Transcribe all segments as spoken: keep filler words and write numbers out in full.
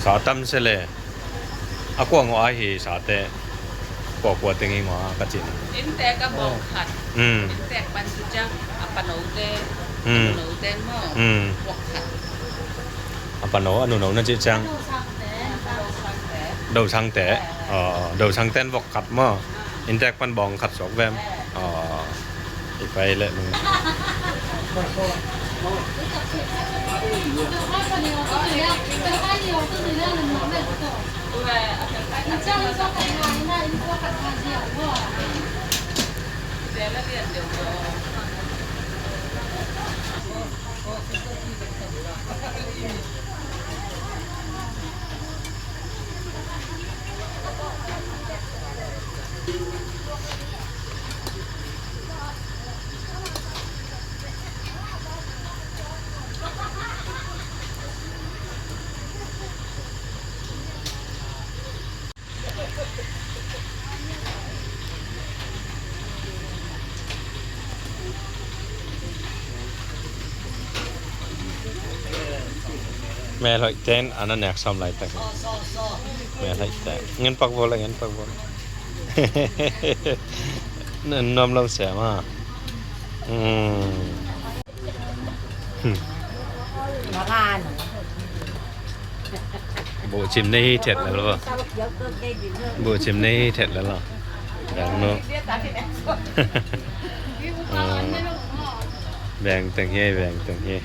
Sa tam se le. A kua ngawh a hi sate? Kua kua teng hi ngawh a ka cih. Inntek a bawng khat. Mm. Inntek pan tu ciang a pano te. Mm. A nuno ten maw? Mm. Vok khat. A pano, a nuno na cih ciang. Dosang te. Dosang te. Eh, eh. Oh, dosang ten vok khat maw? Inntek pan bawng khat suak vem? Eh. Oh. I pai leh nung. Mel hoih ten a na nek sawm laitak. Mel hoih ten. Ngen pak bawl, ngen pak bawl. Nuam lo sem a. Hmm. Buhcim nei hi thet lel lo. Buhcim nei hi thet lel lo. Beng no. Beng teng hi, beng teng hi.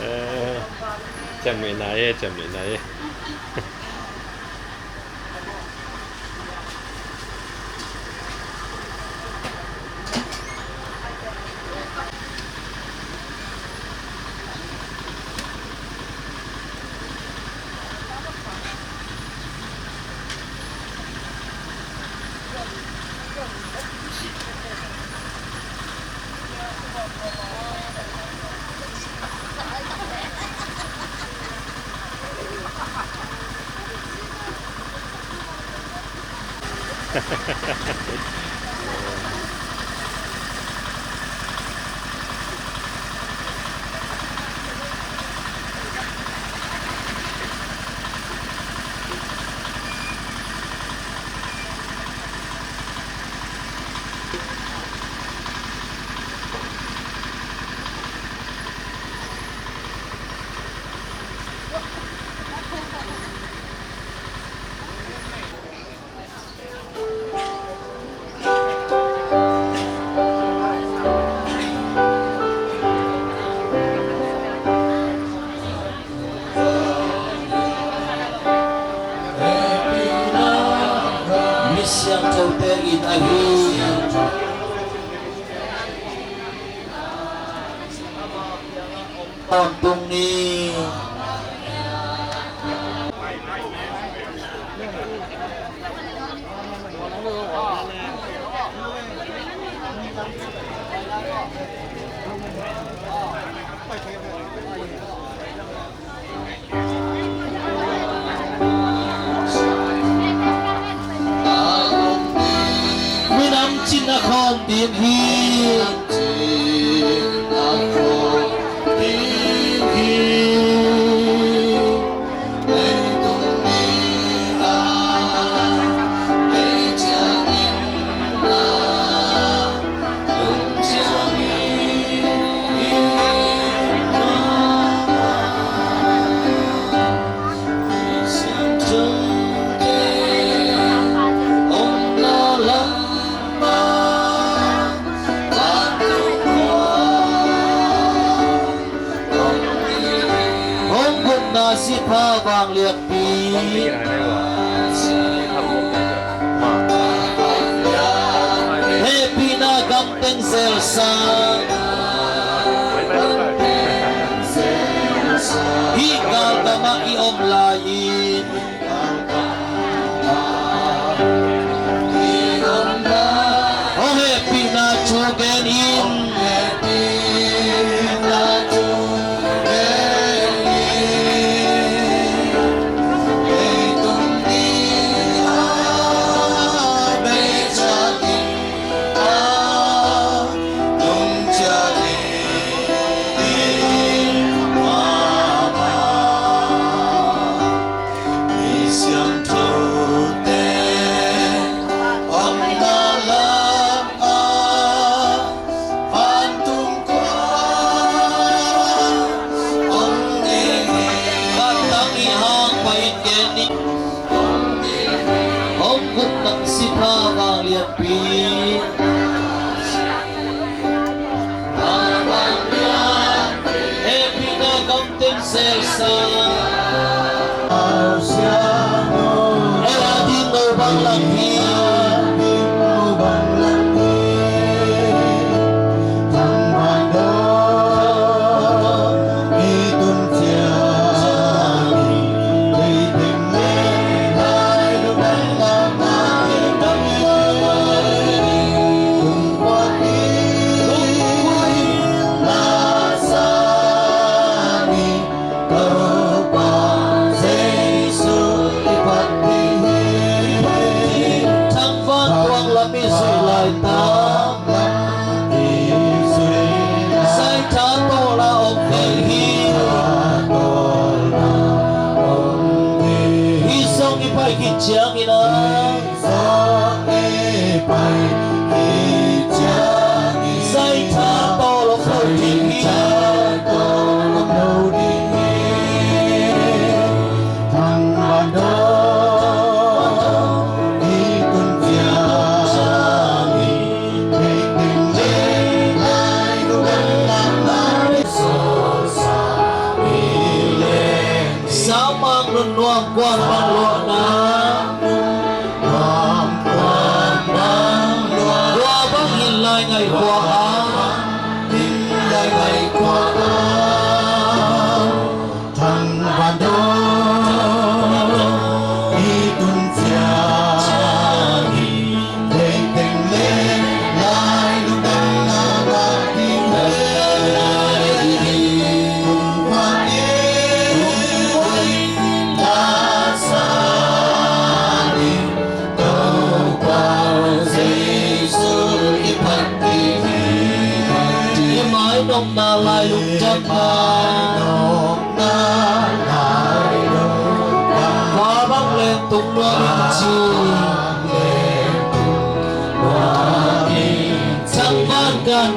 Eh, ciamnuih nai e, ciamnuih nai e. Misiangthote in ahi. Tawntung ni. Minam cin a khawm ding hi. Minam cin a khawm ding hi. Leitung ni a, ei ciangin a, lung ciangin Lianpi. Hehpihna gamteng selsa. Hih galgamah i om lai-in hong hehpihna thu gen in. Thangvan tuang lam i zuih laitak, zaitha tawlna om ding hi. Hih zong i pai khit ciangin a, zaitha tawl om lo ding hi. Saumang nunnuam kuan bang luahna, kua bang hin lai ngai kua a, i mainopna lai lungdamna, kua bang lengtung nuam ing ci. Thangvan kan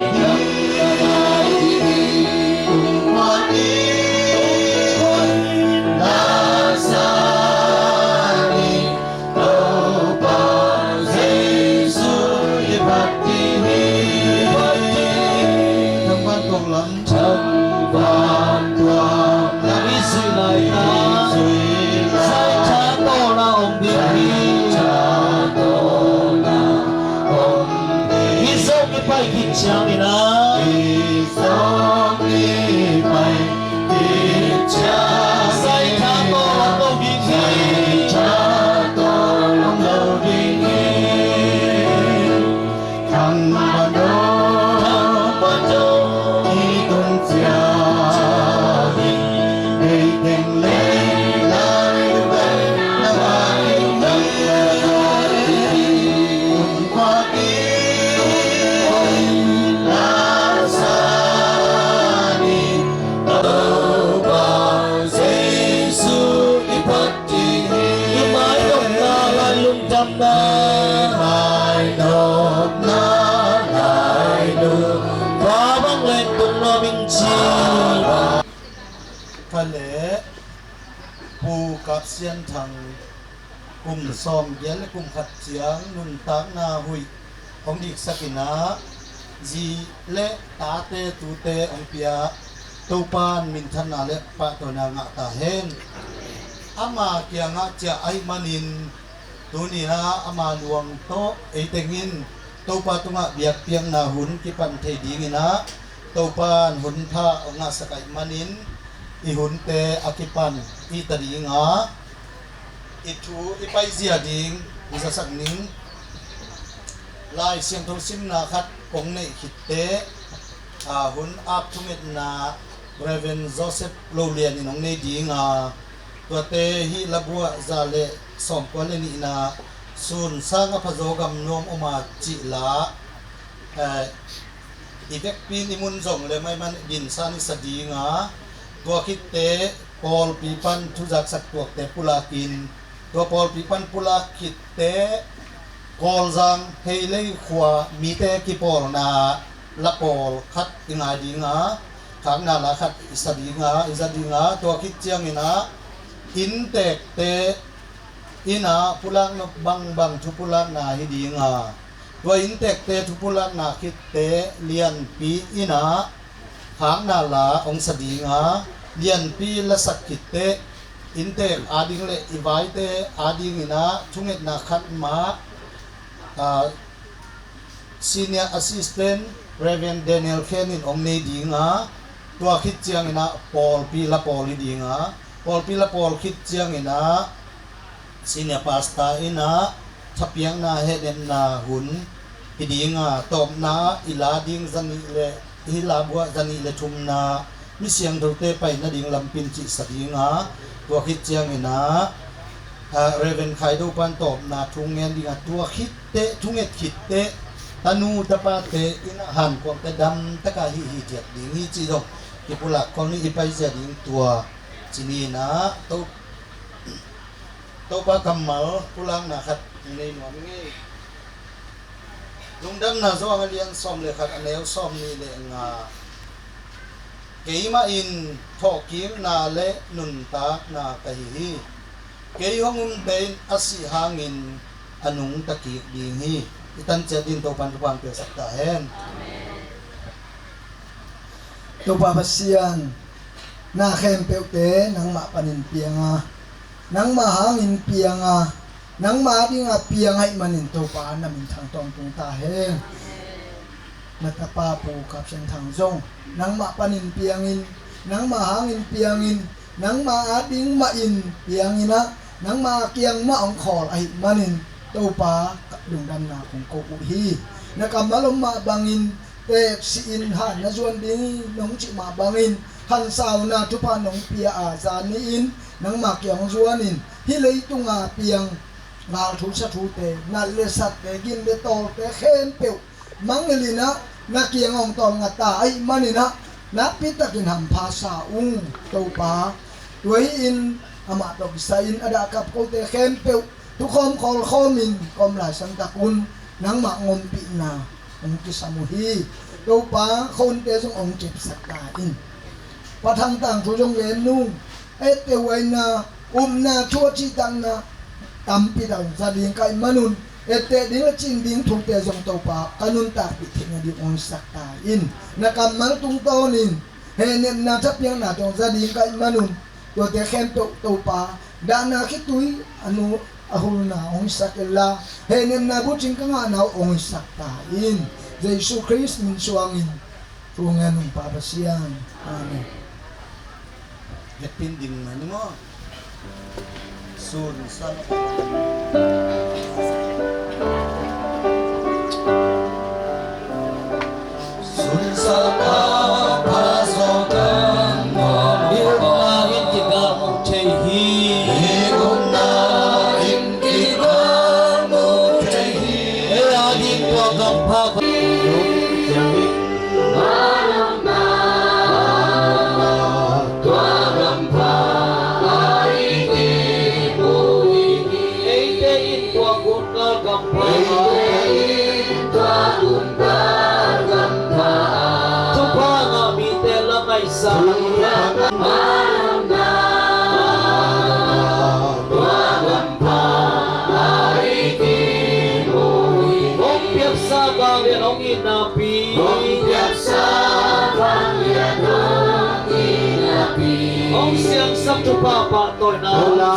Thangvan tuang lam i zuih laitak, zaitha tawlna om ding hi. Hih zong i pai khit ciangin a, zaitha tawl om lo ding hi. I mainopna lai lungdamna, mainopna lai lungdamna, kua bang lengtung nuam ing ci. Kha le Pu Kap Sian Thang kum sawmgiat le kum khat ciang nuntakna huih hong diksak in a, zi le tate tute hong pia, Topa'n minthanna le pahtawina ngah ta hen. Ama kiangah ciah ahih manin, tuni-in ah ama luang tawh ei teng in Topa tungah biakpiakna hun kipan thei dingin ah Topa in hun pha hong ngahsak ahih manin, i hunte a kipan i ta ding a, i thu i paizia ding i zasak ning. Lai Siangtho simna khat kong neih khit teh, a, hun ap thungetna Reverend Joseph Lo Lian in hong nei ding a, tuate hih labuah za le sawmkua le nihna, sun sang a phazaw gam nuam om a cih la, eh, i vekpi in i mun zong le maiman dinsan i sa ding a, tua khit teh pawlpi pan thuzaksak tuakte pulak in, tua pawlpi pan pulak khit teh Kawlzang Heilei khua mite kipawlna la pawl khat i ngai ding a, khakna la khat i sa ding a, i za ding a, tua khit ciangin ah inntekte in ah pulakna bangbang thu pulakna hi ding a, tua inntekte thu pulakna khit teh Lianpi in ah khakna la hong sa ding a, Lianpi la sak khit teh inntek ading le i vaite adingin ah thungetna khat mah, ah, Senior Assistant Reverend Daniel Khen in hong nei ding a, tua khit ciangin ah pawlpi la pawl hi ding a, pawlpi la pawl khit ciangin ah Senior Pastor in ah thapiakna hehnemna hun hi ding a, tawpna i la ding zanih le, i labuah zanih le thumna mi siangthote pai nading lampin cih sa ding a, tua khit ciangin ah, ah, Reverend Khai Do pan tawpna thu ngen ding a, tua khit teh, thunget khit teh tanu tapate in ah hankuangte dam taka hih hi ciat ding hi cih zong kipulak khol ni. I paizia ding tua ci ni in ah, To, Topa kammal pulakna khat i nei nuam i ngei. Lungdamna Johan a lian sawm le khat, a neu sawmnih le nga. Keimah in thawhkikna le nuntakna ka hi hi. Kei hong umte in a sih hangin a nungta kik ding hi. I tan ciat ding Topa'n thupha hong piaksak ta hen. Topa Pasian, na khempeuhte nangmah panin piang a, nangmah hangin piang a, nangmah adingin piang ahih manin Topa na min thang tawntung ta hen. Na tapa Pu Kap Sian Thang zong nangmah panin piang in, nangmah hangin piang in, nangmah ading mah in piang in ah, nangmah kiang mah hong khawl ahih manin Topa lungdamna kong ko uh hi. Na kammal om mah bangin teeksi in han na zuan ding hi nong cih mah bangin, hansauna thupha nong pia a zani in nangmah kiang hong zuan in, hih leitunga piang galthu sathute, nat le satte, gin le tawlte khempeuh mangngilh in ah na kiang hong tawlnga ta ahih manin ah nakpi takin hampha sa ung Topa. Tua hi in amah tawh kisai in a dahkap kote khempeuh thukhawm khawlkhawm in ka om lai sangtak un nangmah hong ompihna hong kisam uh hi. Topa, khonte zong hong kepsak ta in. Pathang tangthu zong gen nung, etteh huaina, upna, thu a cihtakna tampi tak za ding ka hih manun, etteh ding le cing ding thute zong Topa ka nuntakpih theihna ding hong hisak ta in. Na kammal tungtawnin hehnemna thapiakna tawh za ding ka hih manun, tuate khempeuh Topa dahna khitui a nu a hulna hong hisak inla, hehnemna bucing ka ngahna uh hong hisak ta in. Jesu Khrist min suangin thu ngen ung Pa Pasian. Amen. Hepin ding mah ni maw? Sun sal. Sun sal a pha zaw kan ngawh. I upna in kikal mu thei hi. I upna in kikal mu thei hi. Ei a ding tua gam pha. Tua gam pha a i kipui hi. Eite in tua gungal gam pha. Eite in tua gungal gam pha. Thupha ngah mite la ngaihsak. Thupha ngah mite la ngaihsak. Tua gam pha a i kipui hi. Hong piaksa vanglian hong itna pi. Hong piaksa vanglian hong itna pi. Hong siangsa Thupha pahtawina la.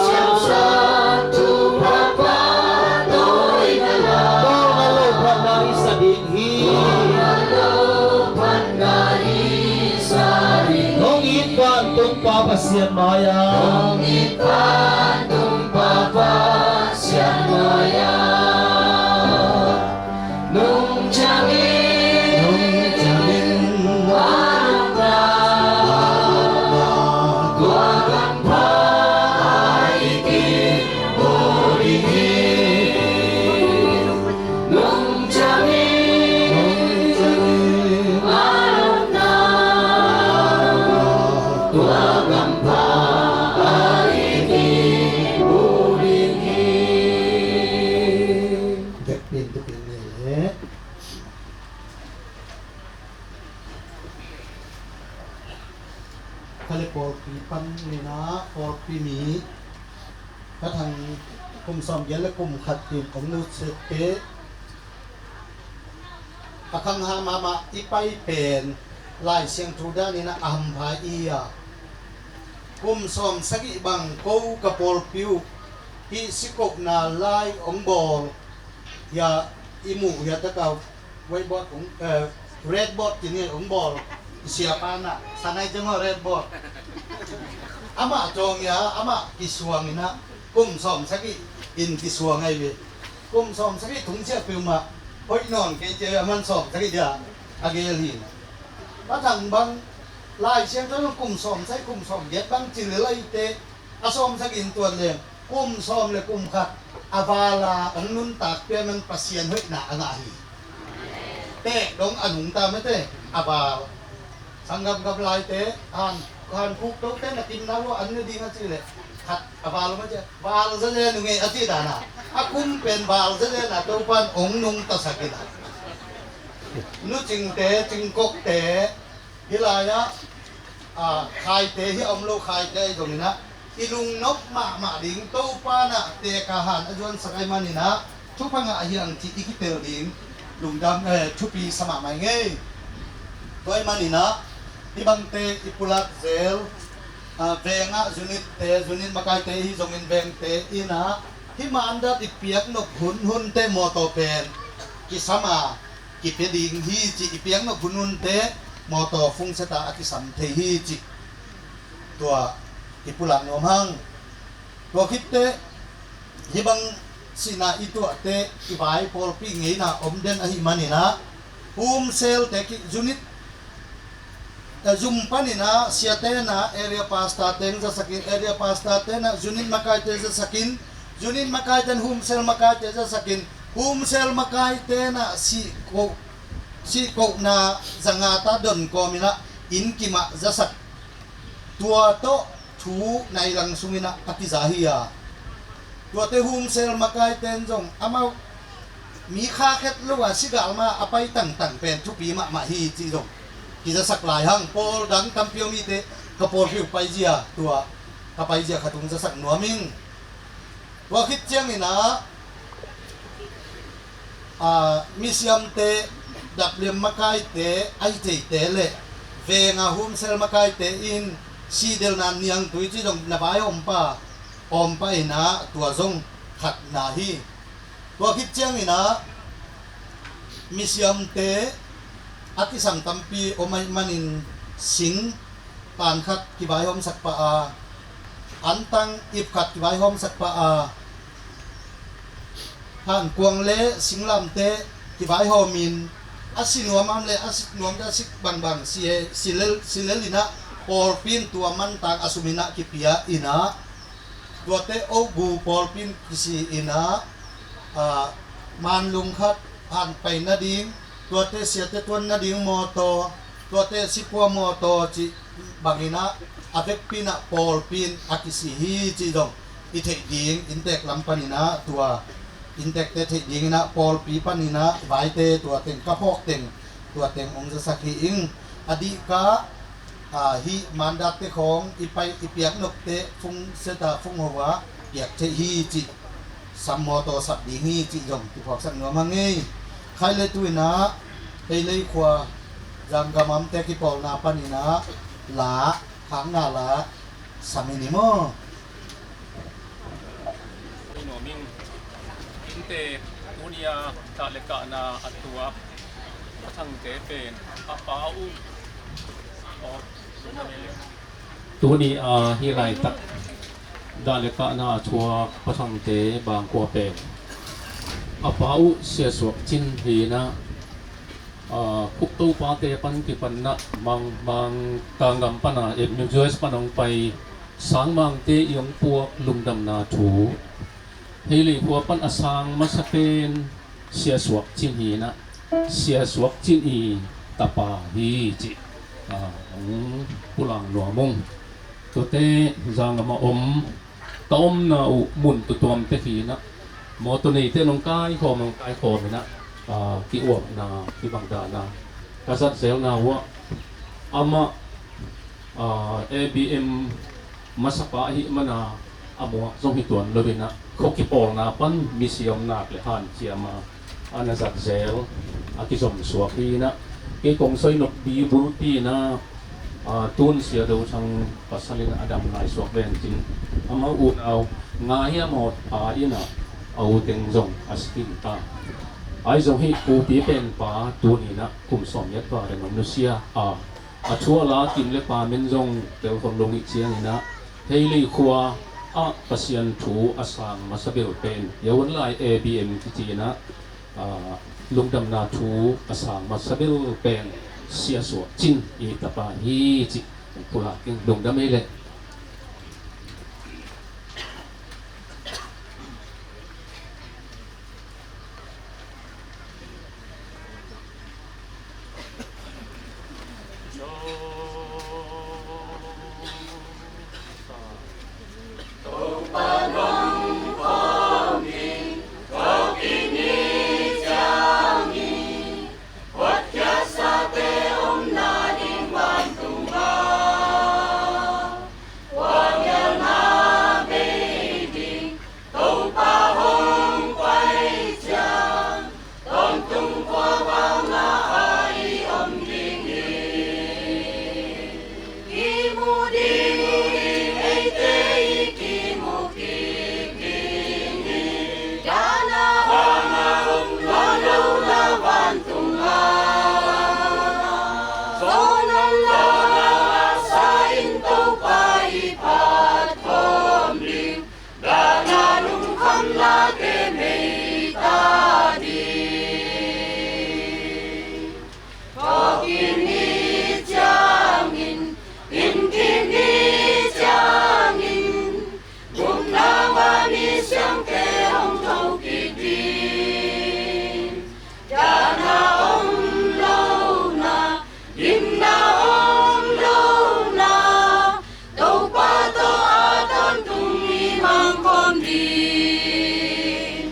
Thupha pahtawina la. Bawlna lophatna i sa ding hi. Bawlna lophatna i sa ding hi. Hong it vantung Pa Pasian mai-ah. Hong it vantung Pa Pasian mai-ah. Nungciangin, nungciangin, a lopna, a lopna, tua gampha a i kimu ding hi. Nungciangin, nungciangin, a lopna, a lopna, tua gampha a i kimu ding hi. Vekpi in tupin nei leh. Khale pawlpi panin ah pawlpi mi, ka thang kum sawmgiat le kum khat in hong nutsiatte, a khangha mahmah i pai pen Lai Siangtho danin ah a hampha i hi a, kum sawmsagih bang ko ka pawlpi uh hih sikohna lai hong bawl hi a, i muh hi a, taka whiteboard hong, eh, red board kini hong bawl. I siapa na sanai jeng aw red board. Amah cawng hi a, amah kisuang in ah kum sawmsagih in kisuang ahi ve. Kum sawmsagih thung ciah peuhmah hoih nawn kei ci a, aman sawmsagih dia a gel hi. Pa thang bang Lai Siangtho kum sawmsagih, kum sawmgiat bang ci lel ahih teh, a sawmsagih in tuat leng kum sawm le kum khat a val a hong nuntak pia man Pasian hoihna a ngah hi. Tek dong a nungta mate a val. Sanggam gam laite, han, han khuk tote na kimna lua an ne ding a ci leh khat a val ma ci a, val zazen uh ngei a ci dan a, a kum pen val zazen a Topan hong nungtasak in a. Nu Cingte, Cingkokte, hih lai-ah, a, Khaite, hih a om lo Khaite ahi zongin ah, i lungnop mahmah ding Topa in ah teka han a zuansak ahih manin ah, thupha ngah hi hang cih i kitel ding lungdam, eh, thupi sa mahmah ing ei. Tua ahih manin ah, hih bangte i pulak zel, a, veng ah zunitte, zunit makaite ahi zongin vengte in ah, hih mandat i piak nop hunhunte mawtaw pen kisam a, kipia ding hi cih, i piak nop hunhunte mawtaw fungsiat a a kisam thei hi cih tua i pulak nuam hang. Tua khit teh hih bang sihna i tuah teh i vai pawlpi ngeina om den ahih manin ah, humselte ki zunit, eh, zum panin ah siate in ah area pastor teng zasak in, area pastor te in ah zunit makaite zasak in, zunit makaite in humsel makaite zasak in, humsel makaite in ah sihkoh, sihkohna zanga ta don kawm in ah inn kim ah zasak. Tua tawh thu nai lang sungin ah a kiza hi a. Tuate humsel makaite in zong amau mi kha khet lo a si galma a pai tangtang pen thupi mahmah hi cih zong kizasak lai hang. Pawl dang tampi om hi teh, ka pawlpi uh paizia, tua ka paizia khat hong zasak nuam ing. Tua khit ciangin ah, a, misiamte, dapliam makaite, ahi theite le veng a humsel makaite in sidelna niangtui cih zong na vai a om pa, om pa in ah tua zong khatna hi. Tua khit ciangin ah misiamte a kisam tampi om ahih manin sing tan khat kivaihawmsak pah a, antang ip khat kivaihawmsak pah a, hankuang le singlamte kivaihawmin, a si nuam a om le a sik nuamte a sik bangbang si, si lel, si lel in ah pawlpi in tua mantak a sum in ah kipia in ah, tuate ogu pawlpi in kisi in ah, a, manlung khat han pai nading, tuate siate tuan nading mawtaw, tuate sipua mawtaw cih bangin ah a vekpi in ah pawlpi in a kisi hi cih zong i theih ding, inntek lam panin ah tua inntekte theih dingin ah pawlpi panin ah vaite tua teng ka phawk teng, tua teng hong zasak hi ing. A dihka, a, hih mandatte khawng i pai i piak nopte fungsiat a fungho a piak theih hi cih, sam mawtaw sap ding hi cih zong kiphawksak nuam hang ei. Khai le tu in ah Heilei khua Zanggamamte kipawlna panin ah la, khakna la Sam hi ni maw? Nuam ing. Innte tuni a dah le kahna a tuak Pa Thangte pen a pa uh. Aw, tuni a hih laitak dah le kahna a tuak Pa Thangte bangkua pen a pa uh Sia Suak Cin hi in ah, aa, Cook topate pan kipan in ah Mang, Mang Kangam pan a, eh, U S pan hong pai Sangmangte i hong puak lungdamna thu. Heilei khua pan a sang masa pen Sia Suak Cin hi in ah, Sia Suak Cin i tapa hi cih, aa, hong pulak nuam ung. Tuate zangam a om, ka omna uh mun tuamtuam tek hi in ah, mawtaw neite in hong kaikhawm, hong kaikhawm in ah, aa, ki-uapna, kibangdahna ka zat zelna uh ah, amah, aa, A B M masapa ahih man a, a muak zong hi tuan lo in ah, khua kipawlna pan misi om nak le hanciam a, a na zat zel a kizom suak hi in ah, kei kong soi nop bi bulpi in ah, aa, tun Sia Do Thang pasal in ah a dam lai suak ven cin, amau unau nga hi a mawt pha in ah, a u teng zong a si khin ta. Ahi zong hih Pu Pi Pen pa tuni in ah kum sawm giat val in hong nusia a, a thu a la kim le pa min zong tel khol lo hi ciangin ah, Heilei khua ah Pasian thu a sang masa bel pen, Yawan Lai A B M kici in ah, aa, lungdamna thu a sang masa bel pen Sia Suak Cin i tapa hi cih pulak ing. Lungdam ei leh. Topa hong pai ciang, tawntung khua bang ah i om ding hi. Kimu ding hi, eite i kimu kik ding hi. Dahna om, nawn lohna vantung ah, zawn a la sa in Topa i phat khawm ding. Dahna lungkhamnate bei ta ding. Thawhkik ni ciangin, innkik ni ciangin, gupna bang mi siangte hong thokik ding. Dahna om lohna, gimna om lohna, Topa tawh a tawntung i mangkhawm ding.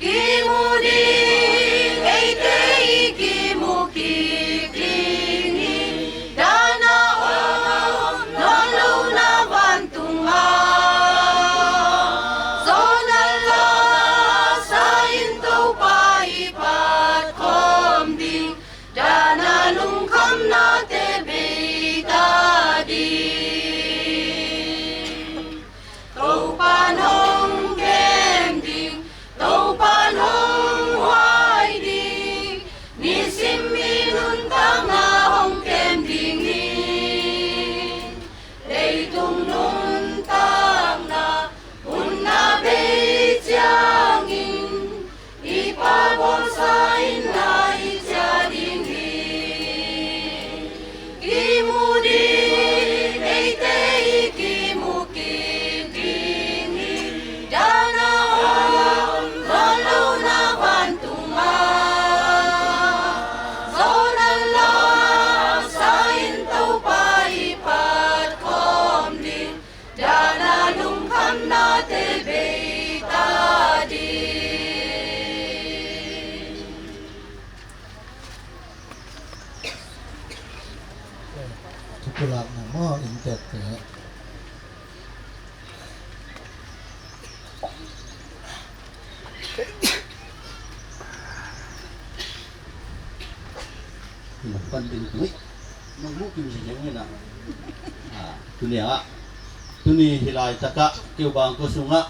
Kimu ding, eite i kimu kik ding hi. Dahna om, nawn lohna vantung ah, zawn a la sa in Topa i phat khawm ding. Dahna lungkhamnate bei ta ding. Topa hong kem ding, Topa hong huai ding, nisim i nuntakna hong kem ding hi. Leitung nuntakna hun a bei ciangin, i Pa bawlsa inn ah i ciah ding hi. Kimu ding, eite i kimu kik ding hi. Dahna om, nawn lohna vantung ah, zawn a la sa in Topa i phat khawm ding. Dahna lungkhamnate bei ta ding. Thu pulakna maw, inntekte? Nong pan ding tui. Nong mu kim si jeng hi na. Ah, tuni ah. Tuni hih laitakah Kiu Bangkua sungah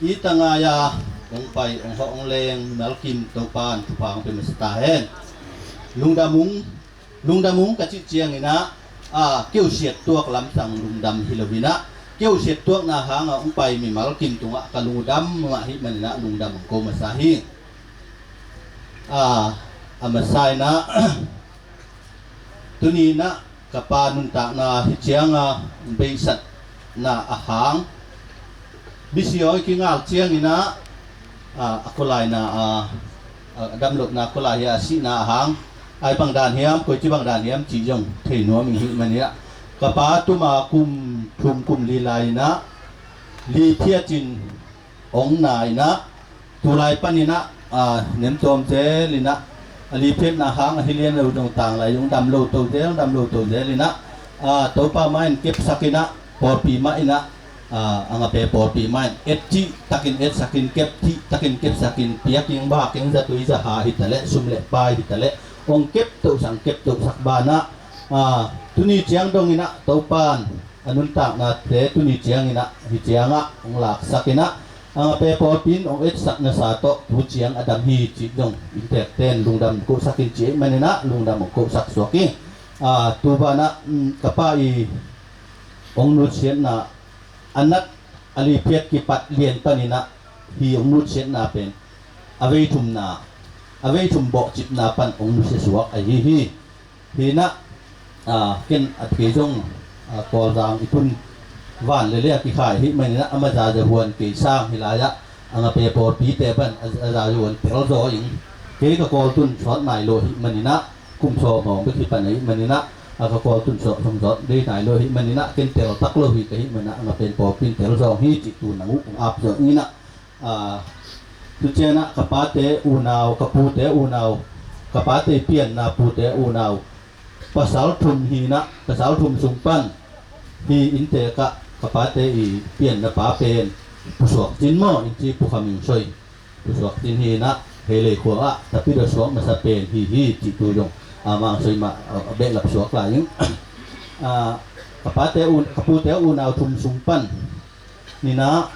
i tangai-a hong pai, hong hawh, hong leng mimal kim Topa'n thupha hong pia masa ta hen. Lungdam ung, lungdam ung ka cih cianginah, a, Kiu siattuak lamsang lungdam hi loinah, Kiu siattuakna hangah hong pai mimal kim tungah ka lungdam mah hih maninah lungdam hong ko masa hi. A, a masa inah, tuni inah ka pa nuntakna hih cianga beisatna a hang, bisiawi kingal cianginah, a, a khualaina, a, a damlohna khualai hi a sihna a hang, ai bang dan hiam, koici bang dan hiam cih zong thei nuam ing hih maninah, ka pa tuma kum thum kum li lai inah li phiat in hong na inah, tulai paninah, a, nemtawm zel inah, a li phiatna hang a hi lian lo zong tanglai hong dam lo to zel, hong dam lo to zel inah, a, Topa mah in kepsak inah, pawlpi mah inah, a, a ngape pawlpi mah in et cih takin etsakin, kep cih takin kepsakin, pia keng, ba keng, zatui zaha hitaleh, sum le pai hitaleh, hong kep tohsak, kep tohsak banah, a, tuni ciang donginah Topa'n a nuntaknate tuni cianginah hih ciangah hong laksak inah, a ngape pawlpi in hong etsak nasa tawh tu ciang a dam hi cih zong inntekte in lungdam kohsak in cih ahih maninah lungdam hong kohsak suak hi. A, tu banah, um, ka pa i hong nutsiatna a nat, a li phiat kipat lian paninah hih hong nutsiatna pen a vei thumna, a vei thum bawhcipna pan hong nusia suak ahi hi. Hi inah, a, ken a thei zong, a, Kawlzang i tun van lele a kikhai ahih maninah ama zazahuan kei sang hih lai-ah a ngape pawlpite pan a, a zazahuan tel zaw ing. Kei ka Kawl tun sawt nai lo ahih maninah, kum sawm hong bek hi pan ahih maninah, a, ka Kawl tun sawt hong sawt dei nai lo ahih maninah, ken tel tak lo hi ka hih maninah a ngapen pawlpi in tel zaw hi cih tu nang uh hong ap zaw inah. A, tu cianah ka pate unau, ka pute unau, ka pate pianna pute unau pasal thum hi inah, pasal thum sung pan hih inntekah ka pate i pianna pa pen Pu Suak Cin maw, in ci Pu Kha Ming Soi, Pu Suak Cin hi inah, Heilei khua-ah Tapidaw suak masa pen hi hi cih tu zong, a, Mang Soi mah, a, a behlap suak lai ing. A, ka pate un, ka pute unau thum sung pan ninah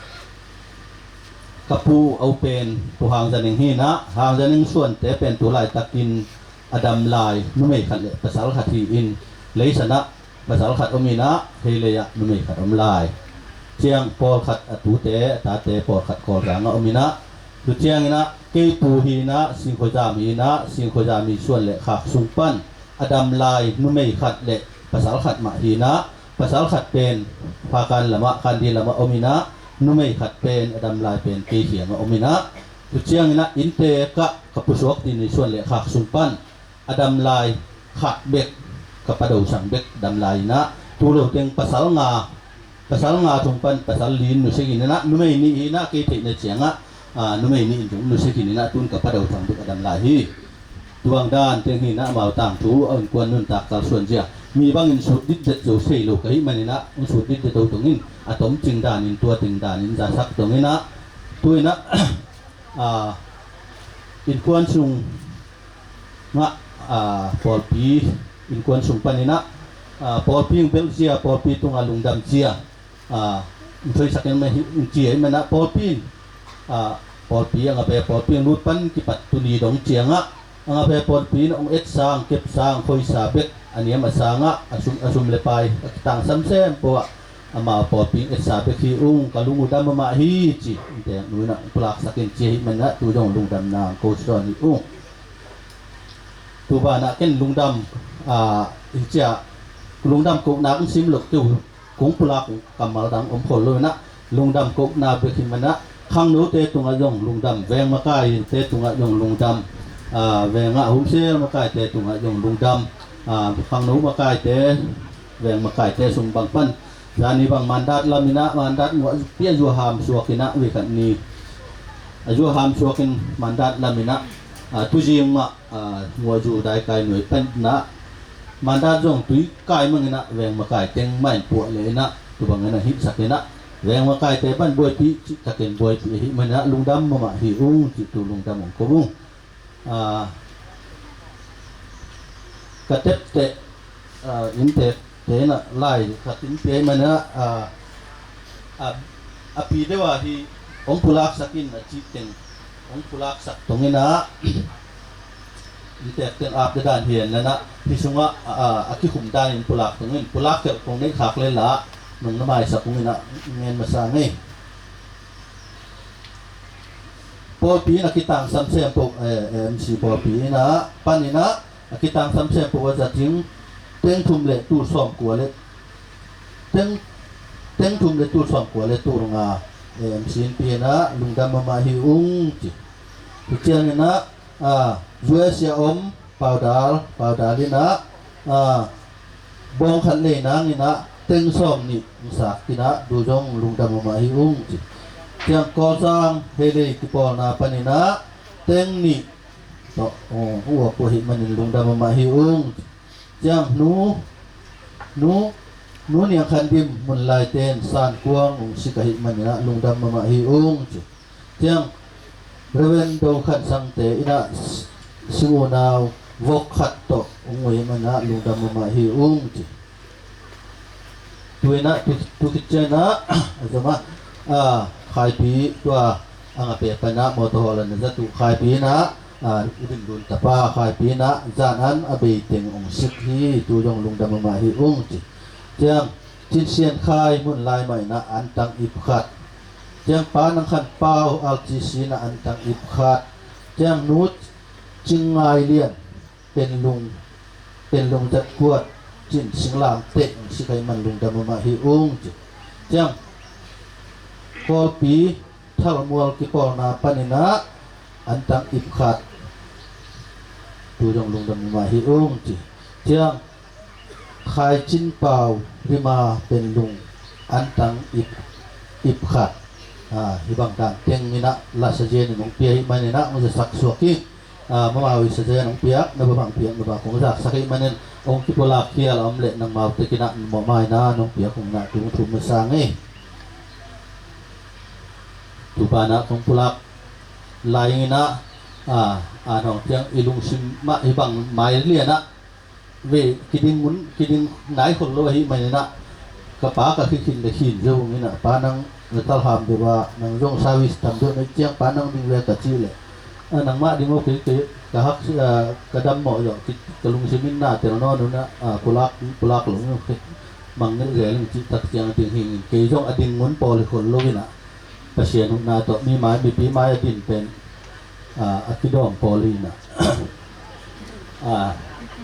ka pu a u pen Pu Hang Za Ning hi inah, Hang Za Ning suante pen tu laitakin a dam lai numei khat le pasal khat hi in, Leisan ah pasal khat om inah, Heilei ah numei khat om lai. Ciang pawlkhat a tute, a tate pawlkhat Kawlzang ah om inah, tu cianginah kei pu hi inah, Singkhuazam hi inah, Singkhuazam i suan le khak sung pan a dam lai numei khat le pasal khat mah hi inah, pasal khat pen Phakan lamah, Kandi lamah om inah, numei khat pen a dam lai pen kei kiangah om inah, tu cianginah inntekah ka Pu Suak Cin i suan le khak sung pan a dam lai khat bek, ka Pa Do Sang bek dam lai inah, tu lo teng pasal nga, pasal nga thum pan pasal li in nusia khin inah, numei nih hi inah, kei theihna ciangah, a, numei nih in zong nusia khin inah, tun ka Pa Do Sang bek a dam lai hi. Tuang dan teng hi inah, amau tangthu a innkuan nuntak kalsuan zia mi bangin sut ditdet zo sei lo ka hih maninah, hong sut ditdet zo dongin a tomcing danin, tua teng danin zasak donginah, tu inah, a, innkuan sung ngah, a, pawlpi, innkuan sung paninah, a, pawlpi hong belh zia, pawlpi tungah lungdam zia, a, hong thoisak in mah hi, hong ci ahih maninah pawlpi in, a, pawlpi a ngape pawlpi hong lut pan kipat tuni dong ciangah a ngape pawlpi in hong etsa, hong kepsa, hong khoisa bek a niam a sangah a sum, a sum le pai a kitangsam sempoah amau pawlpi in etsa bek hi ung, ka lung uh dam mahmah hi ci, inntek nu inah pulaksak in ci ahih maninah tu zong lungdamna hong ko sawn hi ung. Tu banah ken lungdam, a, hi ciah, lungdam kohna hong sim loh kei uh, kong pulak kammal dang om khol lo inah, lungdam kohna bek hi maninah, khangnote tungah zong lungdam, veng makaite tungah zong lungdam, a, vengah a humsel makaite tungah zong lungdam, a, khangno makaite, veng makaite sung bang pan zani bang Mandat lam inah, Mandat nguahpi a zuaham suak inah, weekend ni a zuaham suakin Mandat lam inah, a, tuzing mah, a, nguahzu daikai nuai pan inah, Mandat zong tui kai mang inah, veng makai teng mah in puah leh inah, tu bang inah hihsak inah, veng makaite pan buaipih cih takin buaipih ahih maninah lungdam mahmah hi ung cih tu lungdam hong ko ung. A, ka tepteh, a, inntekte inah lai khat in pia ahih maninah, a, A, a pi deuh a hi hong pulaksak in a cih teng hong pulaksak tong in ah, inntek teng ap dedan hi en la in ah, hi sungah a, a, a kikhum dan in pulak tong in, pulak khelh kong neih khak le la nong na maisak ung in ah, ngen masa ngei. Pawlpi in a kitangsam sempoh, eh, M C pawlpi in ah pan in ah a kitangsam sempoh a zat ing, teng thum le tul sawmkua le teng, teng thum le tul sawmkua le tul nga, eh, M C in pi in ah lungdam mahmah hi ung ci. Tua ciangin ah, ah, U S a om Paudal, Paudal in ah, ah, bawng khat lei nang in ah teng sawm nih hong sak in ah, tu zong lungdam mahmah hi ung ci. Ciang Kawlzang Heilei kipawlna pan in ah teng nih tawh, oh, hong uak uh ahih manin lungdam mahmah hi ung ci. Ciang Nu, Nu, Nu Niang Khan Dim Munlai ten Sankuang hong sik ahih manin ah lungdam mahmah hi ung ci. Ciang Reverend Do Khan Sang te in ah s-, sing unau vok khat tawh hong ui ahih manin ah lungdam mahmah hi ung ci. Tu in ah, tu, tu khit ciang in ah, a zom ah, ah, Khaipi tua a ngah pek pan ah motor hawl a na zat uh Khaipi in ah, ah, Ding Dun tapa Khaipi in ah zan an a bei teng hong sik hi, tu zong lungdam mahmah hi ung ci. Ciang Cin Sian Khai Munlai mah in ah antang ip khat. Ciang Pa Nang Khan Pau R T C in ah antang ip khat. Ciang Nu Cing Ngai Lian Penlung, Penlung zat kuat, Cin Singlam teh hong sik ahih man lungdam mahmah hi ung ci. Ciang Kawlpi Thalmual kipawlna pan in ah antang ip khat, tu zong lungdam mahmah hi ung ci. Ciang Khai Cin Pau Rima Penlung antang ip, ip khat. Ah, hih bang dan teng in ah lasa zen in hong pia ahih manin ah hong zasak suak hi. Ah, mama ui sa zen hong piak, na ba bang piak, na ba kong zaksak ahih manin hong kipulak khial a om leh nangmau tek in ah mawh mai na nong piak hong na tung thum masa ngei. Tu pan ah kong pulak lai in ah, ah, ah, nong ciang i lungsim mah hih bang mai lian ah ve kiding mun, kiding nai khol lo ahih manin ah, ka pa ka khikhin le khin zo ung in ah, Pa Nang na talham deuh ah, nang zong service tam deuh na ciang Pa Nang ding ve ka cih leh, ah, nangmah ding aw kei, kei ka hak, ah, ka dam mawh zawh, ki, ka lungsim in na tel nawn un ah, ah, pulak, pulak lo ung, mangngilh zel ing cih tak ciang a ding hi ing, kei zong a ding mun pawl hi khol lo in ah, Pasian huhna tawh mi mai, mipi mai a din pen, ah, a kidawm pawl hi in ah, ah,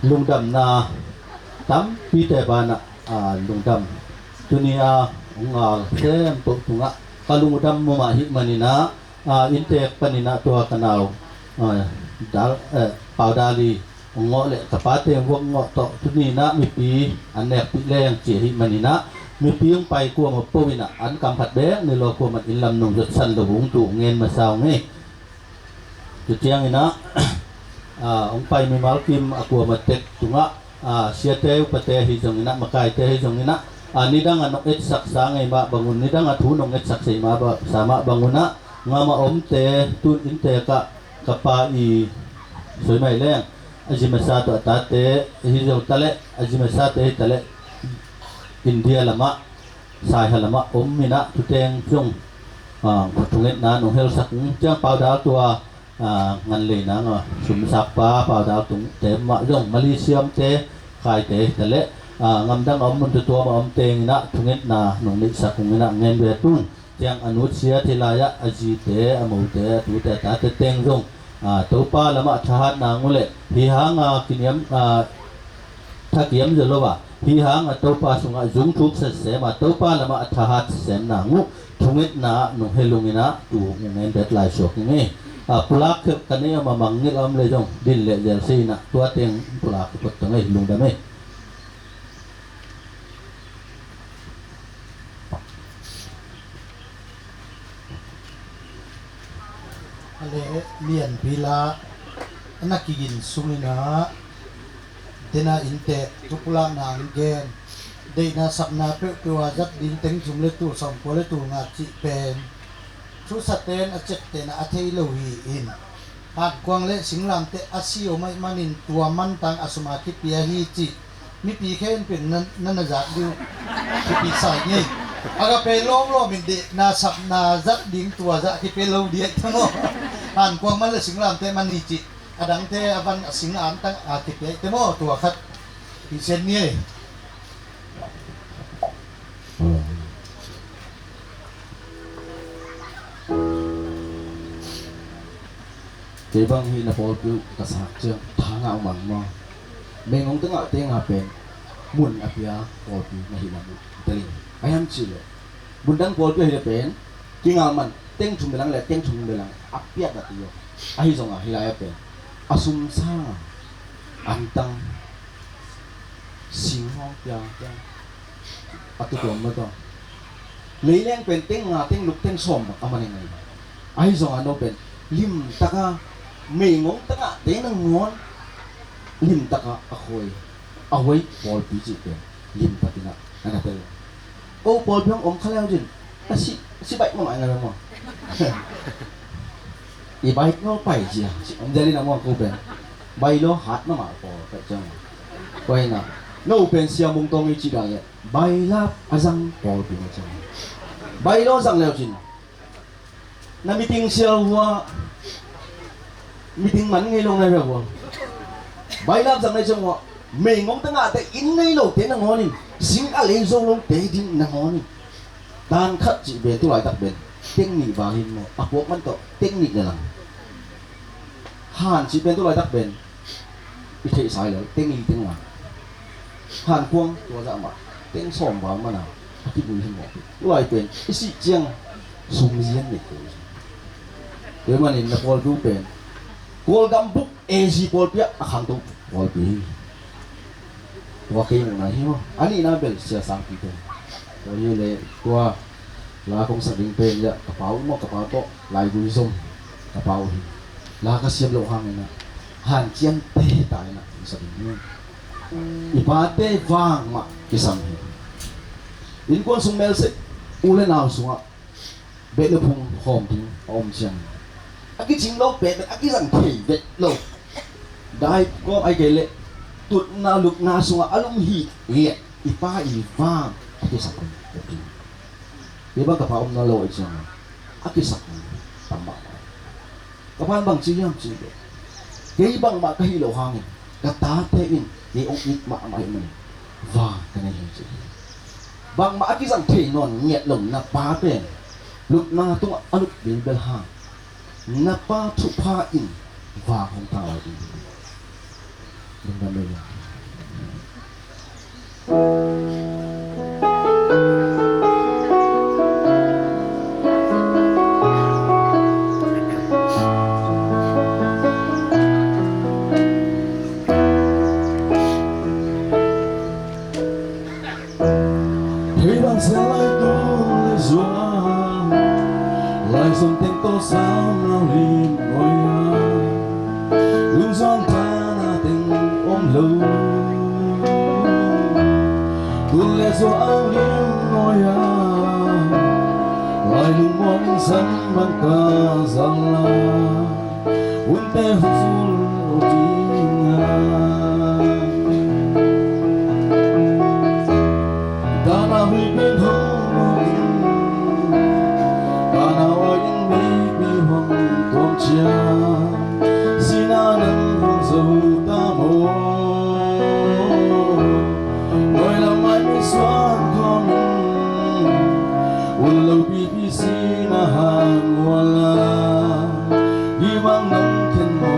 lungdamna tampite banah, ah, lungdam. Tuni a hong ngal sempoh tungah ka lungdam mahmah ahih manin ah, ah, inntek panin ah tua ka nau, ah, Dal, eh, Pau Dal i hong ngawh leh ka pate hong vok ngawh tawh tuni in ah mipi an nekpih leng ci ahih manin ah, mipi hong pai kuamah po in ah an kam khat bek ni lo, kuamah in lam nong zotsan lo ung, tu ngen masa ung ei. Tua ciangin ah, ah, hong pai mimal kim a kuamah tek tungah, ah, siate upate ahi zongin ah, makaite ahi zongin ah, ah, nidang a nong etsaksa ngei mah bangun, nidang a thu nong etsaksa mah ba, sa mah bangun ah, ngam a omte, tun inntek ah ka pa i soi mai leng, a zi masa tawh a tate hi zo ta leh, a zi masate hi ta leh, India lamah, Saiha lamah om in ah, tu teng zong, ah, thungetna nong helsak ung. Ciang Pau Dal tua, ah, ngan lei nang a sumsak pa Pau Dal tungte mah zong, Malaysia omte, Khaite hi ta leh, ah, ngamdang a om mun tutuam a om teng in ah thungetna nong neihsak ung in ah ngen ve tung. Ciang a nutsia thei lai-ah a zite, a mote, a tute, a tate teng zong, ah, Topa lamah thahat nang uh leh, hi hanga kiniam, ah, thakiam zaw lo a, hi hanga Topa sungah zungthuk setsem a, Topa lamah a thahat sem nang uh, thungetna ah nong hel ung in ah, tu ngen bet lai suak ing ei. Ah, pulak khelh ka nei om a, mangngilh a om leh zong din leh zel se in ah, tua teng pulak ka phot tang ei, lungdam ei. A le lianpi la a na kigin sung in ah, dena inntek thu pulakna hong gen, deihna sapna peuhpeuh a zat ding teng thum le tul sawmkua le tul nga cih pen, thusaten a ciaptehna a thei lo hi in, Hankuang le Singlamteh a si om ahih manin tua mantang a sum a kipia hi cih mipi khempeuh na, na, na zak ding uh kipia sa ing ei. A ka pe lawmlawm in dih na sap na zat ding tua zah kipia lo dih te maw? Han kuang man le singlamte man ni cih a dangte a van a sing an tang a kipia te maw? Tua khat hi sen ni ei. Kei bang hi na pawlpi uh ka sak ciang tha ngah mang maw? Mengong tengah tenga pen mun a pia pawlpi na hi lam uh teling a hiam cih leh, bundang pawlpi a hi le pen kingal man teng thum belang le teng thum belang a piat a ti uh. Ahi zongah hi lai a pen a sum sang a antang sing hong pia pia a tu tuam ma tawh leileng pen teng nga teng luk teng sawm bang a man ing a hi. Ahi zongah no pen limtaka meingong tengah te nangawn limtaka a khoi a huai pawlpi cih pen limtakin ah a na tel. Ko pawlpi hong om kha leu cin a si, a si baih mamah ngai maw? I baih no pai cia si om dialin a maw ko pen baih lo hat mamah pawl pai ciang. Ko hi na no pen sia mung tawng i ci dan le bailap a zang pawlpi na ciang. Bailo zang leu cin na meeting sia hua meeting man ngei lo ngai ve hua. Bailap zang nai ciang hua meingong tengah te inn ngei lo te nangawn in sing a lei zo lo te ding nangawn in dan khat cih ben tu laitak ben teng nih val hin maw? A puak man tawh teng nih le lang. Han cih ben tu laitak ben i theihsa hi lo, teng li teng la. Han kuang tua zah mah teng sawm val mana a kibui hi mawh. Tua i pen i sih ciang sum zian nei ko. Tua manin na pawlpi pen Kawlgam buk A Z pawlpi ah a khangto pawlpi hi. Tua kei mawhna hi maw? A nihna bel sia sangpi te. Tua hi le tua la kong sak ding pen ia ka pau maw ka pau tawh laigui zom ka pau hi. La ka siam loh hangin ah hanciam te ta in ah kong sak ding hi. I pate vang mah kisam hi. Innkuan sung melsek u le nau sungah beh le phung hawm ding a om ciang a kicing lo pet a kizang thei vet lo. Dai kawm ai kei leh tutna lupna sungah a lum hi liat i pa i vang a kisak om ding. Kei bang ka pa omna lo i ciang a kisak tam mahmah. Ka pan bang ci hiam ci le kei bangmah ka hih loh hangin ka tate in kei ong it mahmah hi manin vang ka nei hi ci. Bangmah a kizang thei nawn ngiat lo na pa pen lupna tungah a lup bilbel hang na pa thupha in vang hong tang lai ding. Lungdam ei. Thei bang sia lai tu le zua lai som teng to sam lau lim ngoi a lung zon thana teng om lo. Tu le zua au lim ngoi a lai lung muan san bang ka zal la. Unte huzul utinga Dana hui bin hong utin Dana wa in mei bi hong tuam cia Sina nang hong zo ta mo Noi lam mai mi suan khom in Un lo pi pi sina han muala Hi bang nang khen mo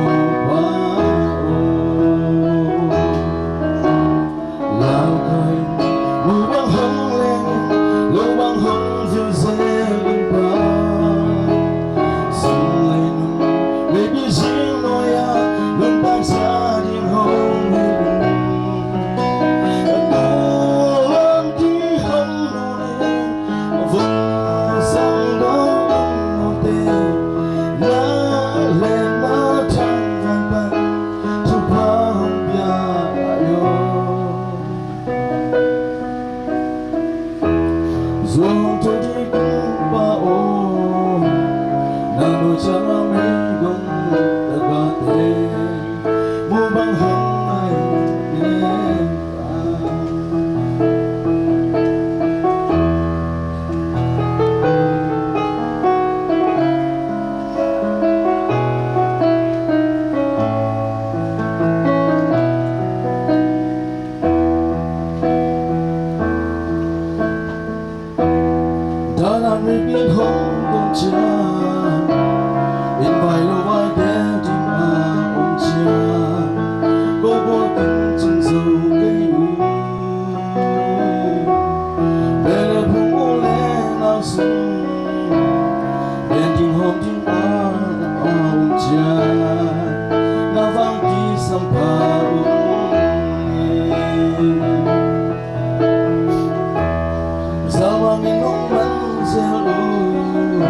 Zawangin hong man zel uh,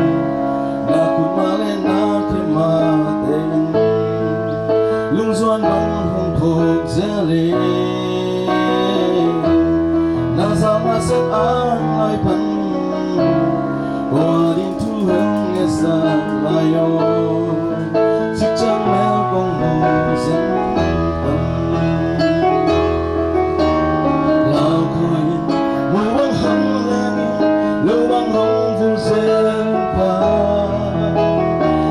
na kut mah le na khe mah teng lungzuan bang hong thuk zel in, na zau na sep an lai pan, kua ding thu hong ngetsak lai aw. Cikciang mel kong mu zen tam. Lau koi mu bang hong leng, lo bang hong vul zen pa.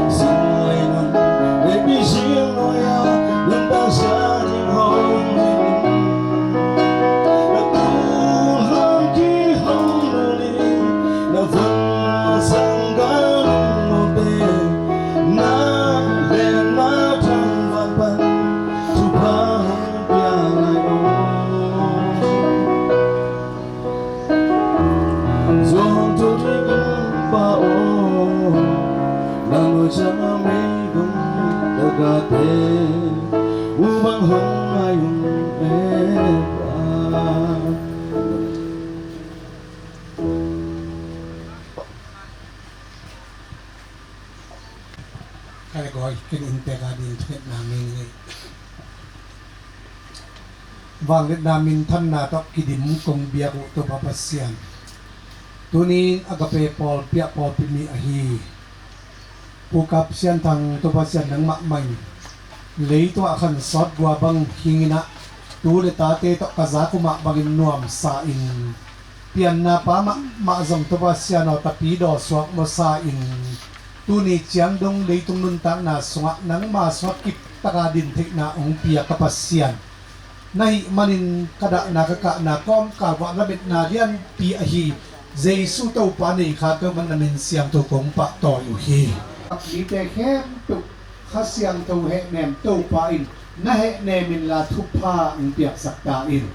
Sing lai nun, baby sing noi a, lung tang sa ding hong. Ka le gawi kin inntek a ding thungetna ngei ngei. Vangliatna minthanna tawh kidim kong biak uh Topa Pasian, tuni in Agape pawlpi ah pawlpi mi ahi Pu Kap Sian Thang, Topa Sian nangmah mah in leitung ah khan sawt gua bang hing in ah, tu le tate tawh ka zak uh mah bangin nuamsa in, pianna pa mahmah zong Topa Sian aw, tapi dawsuak mawsa in, tuni ciang dong leitung nuntakna sungah nangma suak kip taka din theihna hong pia ka Pasian, na hih manin ka dahna ka kahna kawmkal uah lametna lianpi ahi Jesu Topa nei kha peuhmah na min siangtho kong pahtawi uh hi. Mite khempeuh Kha Siangtho hehnem Topa in na hehnem inla thupha hong piaksak ta in.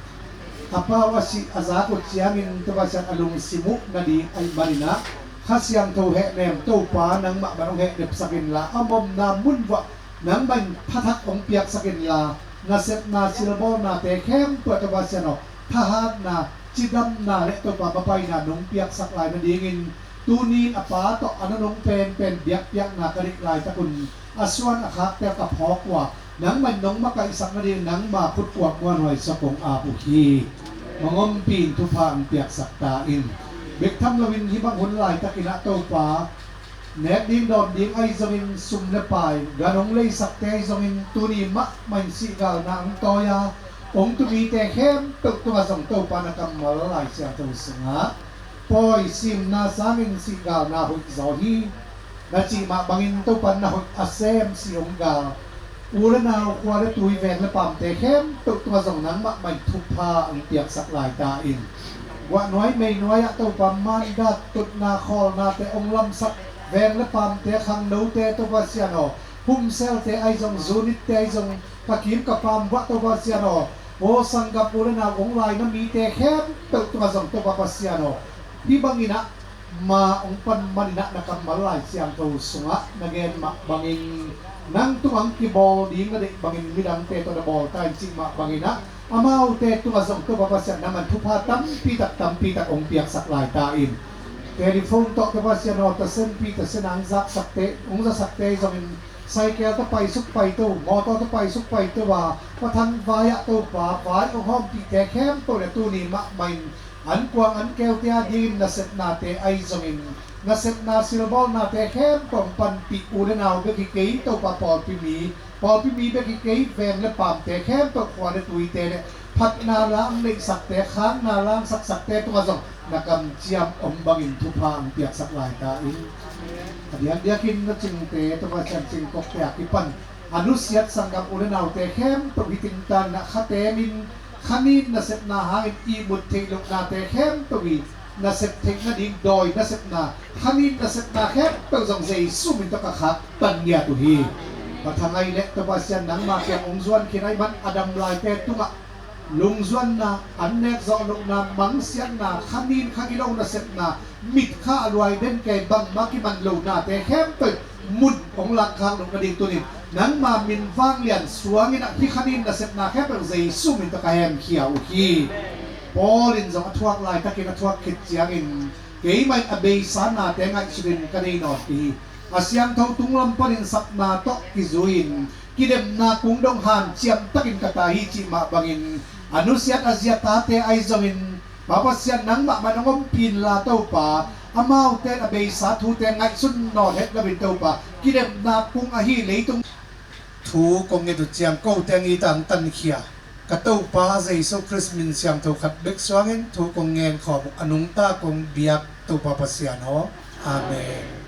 A pau a sih a zak uh ciangin Topa Sian a lungsim uh nading ahih manin ah, Kha Siangtho hehnem Topa nangmah bang hong hehnepsak inla, a omna mun uah nangmah in phathak hong piaksak inla, nasepna silbawlnate khempeuh ah Topa Sian aw, thahatna, cidamna le Topa mapaina nong piaksak lai nadingin, tuni in a pa tawh a nunung penpen biakpiakna ka neih laitak un, a suan a khakte ka phawk uh a, nangmah in nong makaihsak nading nangma khut kuak muanhuai sawk kong ap uh hi. Mangawmpi in thupha hong piaksak ta in. Bek tham loin hih bang hun laitakin ah Topa, nek ding dawn ding ahi zongin, sum le pai gan hong leisakte ahi zongin, tuni mahmah in sihgalna hong tawi a hong tumite khempeuh tungah zong Topa na kammal Lai Siangtho sungah pawi simna sangin sihgalna hoih zaw hi. Na cih mah bangin Topa na hoih a sem sih hong gal u le nau, khua le tui, veng le paamte khempeuh tungah zong nangmah mah in thupha hong piaksak lai ta in. Guahnuai meinuai ah Topa mandat tutna khawlnate hong lamsak, veng le paamte, khangnote Topa Sian aw, humselte ahi zong, zunitte ahi zong, ka kim ka paam uah Topa Sian aw, aw sanggam u le nau hong laina mite khempeuh tungah zong Topa Pasian aw, hih bangin ah ma hong pan manin ah na kammal Lai Siangtho sungah na gen mah bangin, nang tungah hong kibawl ding na deih bangin midangte tawh na bawl ta in cih mah bangin ah, amaute tungah zong Topa Pasian nangman thupha tampi tak, tampi tak hong piaksak lai ta in. Telephone tawh Topa Sian aw, tasenpi tasen a hong zaksakte, hong zasakte ahi zongin, cycle tawh paisuk paito, mawtaw tawh paisuk paito a, Pa thang vai ah Topa vai hong hawmpihte khempeuh le tuni mahmah in an kuang an keute a dingin nasepnate ahi zongin, nasepna silbawlnate khempeuh hong panpih u le nau bek hi kei Topa, pawlpi mi, pawlpi mi bek hi kei, veng le paamte khempeuh, khua le tuite le phatna la hong neihsakte, khakna la hong saksakte tungah zong na kamciam om bangin thupha hong piaksak lai ta in. A diakdiakin na cingte Topa Sian, cingkokte a kipan a nusiat sanggam u le naute khempeuh hi tingtan in ah kha temin, kha nin nasepna hangin ihmut theih lohnate khempeuh i nasep theih nading dawi nasepna, kha nin nasepna khempeuh zong Jesu min tawh ka khaktan ngiat uh hi. Pa thang ahi le Topa Sian nangma kiang hong zuan khin ahih man a dam laite tungah lungzuanna, an nek zawh lohna, mangsiatna, kha nin kha gilo nasepna, mit kha a luai den kei bangmah kiman lohnate khempeuh mun hong langkhak loh nading tunin Nangma min vanglian suangin ah hih khan in nasepna khempeuh Jesu min tawh ka hemkhia uh hi. Paul in zong a thuak laitakin a thuak khit ciangin, keimah in a beisa nate ngaihsutin ka nei nawn kei hi. A siangtho tunglam panin sapna tawh kizui-in kidemna kung dong hanciam takin ka ta hi cih mah bangin, a nusiat a zia tate ahi zongin, Pa Pasian, nangmah mah in hong ompih inla Topa, amaute in a beisa thute ngaihsun nawn het loin Topa, kidemna kung ahi leitung thu kong nget uh ciang kote ang i tangtankhia ka Topa Jesu Khrist min siangtho khat bek suangin thu kong ngen khawm uh, a nungta kong biak Topa Pasian aw. Amen.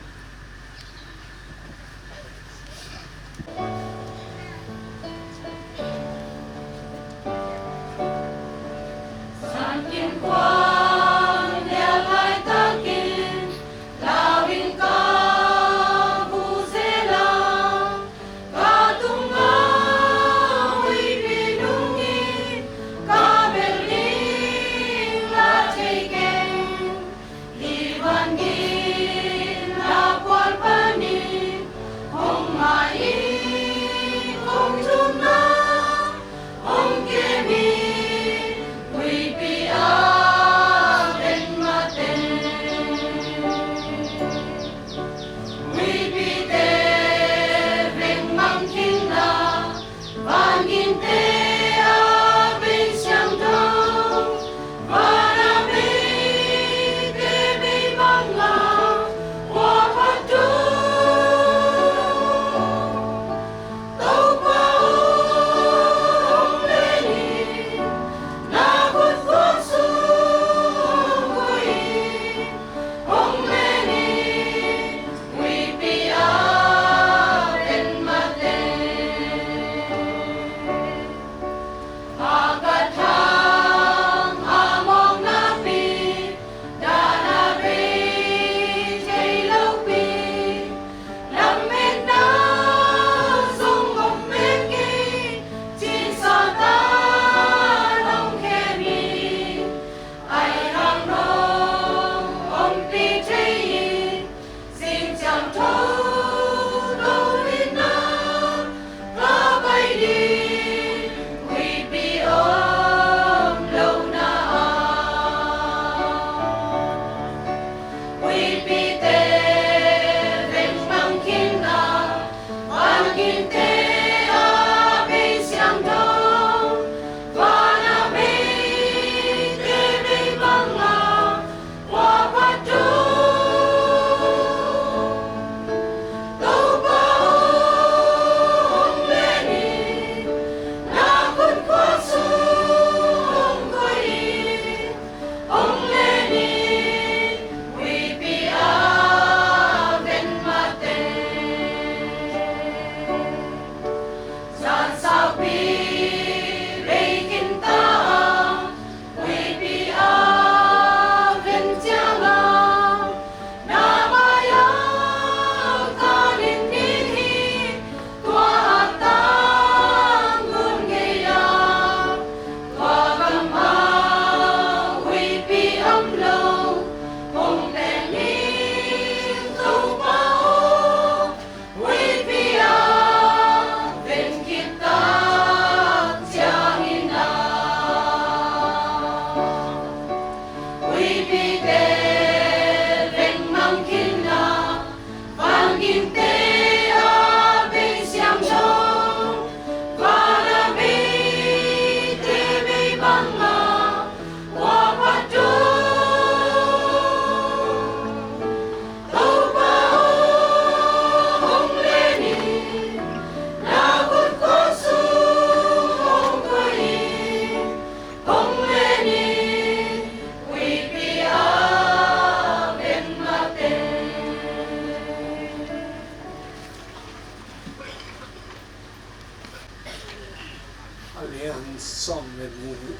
A lian sawm le nih,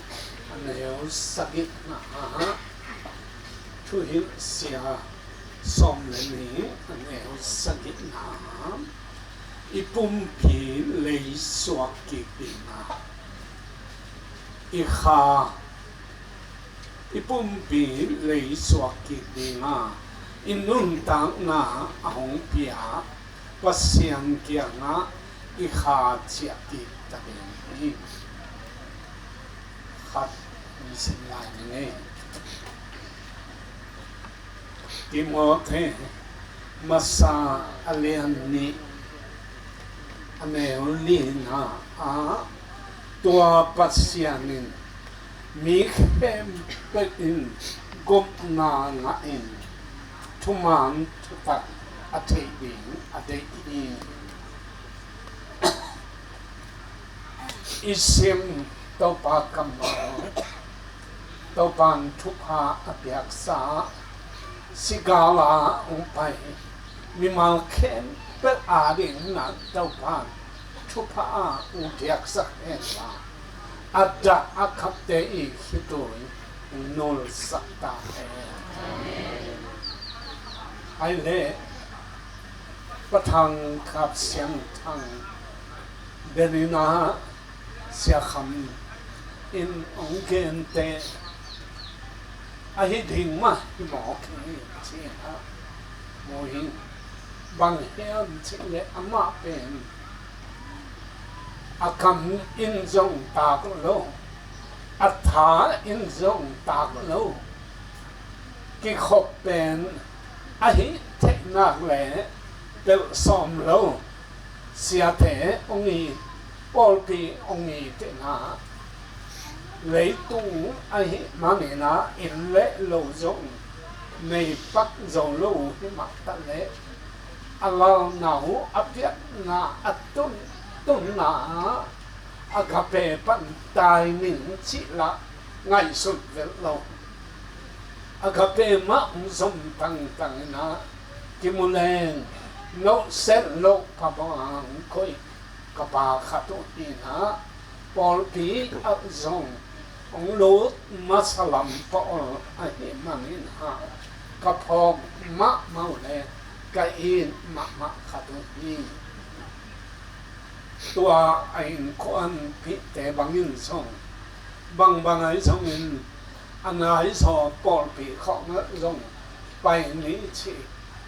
a neu sagihna ah Thuhilhsia sawm le nih, a neu sagihna ah i pumpi leisuak kik ding a, i kha, i pumpi leisuak kik ding a, i nuntakna a hong pia Pasian kiangah I kha ciah kik ta ding hi. Khat i sim lai ni ngei. Timothy masa a lian nih, a neu lina ah, tua Pasian in mi khempeuh in gupna ngah in thuman thutak a theih ding a deih hi. I sim Topa kammal, Topa in thupha a piaksa, sigal a hong pai mimal khempeuh adingin Topa in thupha a hong piaksak henla, a dah a khatte i khitui hong nulsak ta hen. Ai le, Pa Thang Kap Sian Thang, Benina, Sia Kham in hong gente, ahi ding mah hi mawk hi, ci-in ah mu hi. Bang hiam cih leh amah pen a kam in zong tak lo, a tha in zong tak lo, kikhop pen ahi theih nak leh pelh sawm lo siate hong it, pawlpi hong it in ah, leitung ahih manin ah inn le lo zong nei pak zo lo hi mah ta leh, a lalna uh a piakna a tun, tunna ah Agape pan tai ning cih lah ngaihsut velh lo. Agape mah hong zom tangtang in ah, kimu leng, nohset loh pha bang hong koih ka pa khat uh hi in ah, pawlpi ah zong hong lut masa lam pawl ahih manin ah, ka phawk mahmah uh leh ka it mahmah khat uh hi. Tua a innkuanpihte bangin zong, bangbang ahi zongin, a naizaw pawlpi khawng ah zong pai ni ci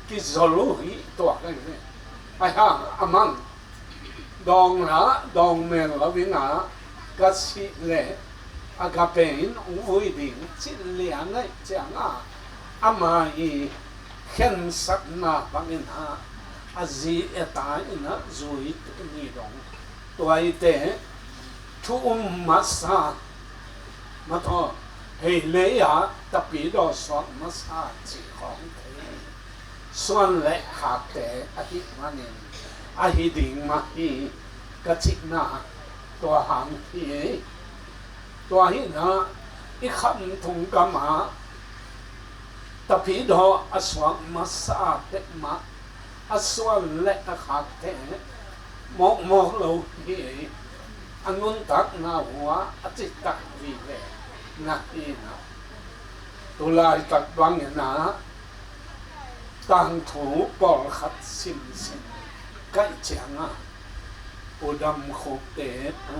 kizol uh hi tuak ahi hi. Ahi hang amah in dawng lah dawng mel lo in ah, ka sih leh Agape in hong vui ding cih lian ahih ciangin ah, ama i khensatna bangin ah, a zi a ta in ah zui ni dong. Tua hi teh, thu um masa, mataw, hei lei ah tapidaw suak masa cih khawng thei. Suan le khakte ahih manin, ahi ding mah hi ka cihna tua hang hi. Tua hi in ah, i khamtung gam ah tapidaw a suak masa peuhmah, a suan le a khakte mawkmawk lo hi. A nuntakna uh ah a citak vive na hi in ah, tu laitak bangin ah tangthu pawlkhat simsim ka hih ciangin, Pu Dam Khukte, Pu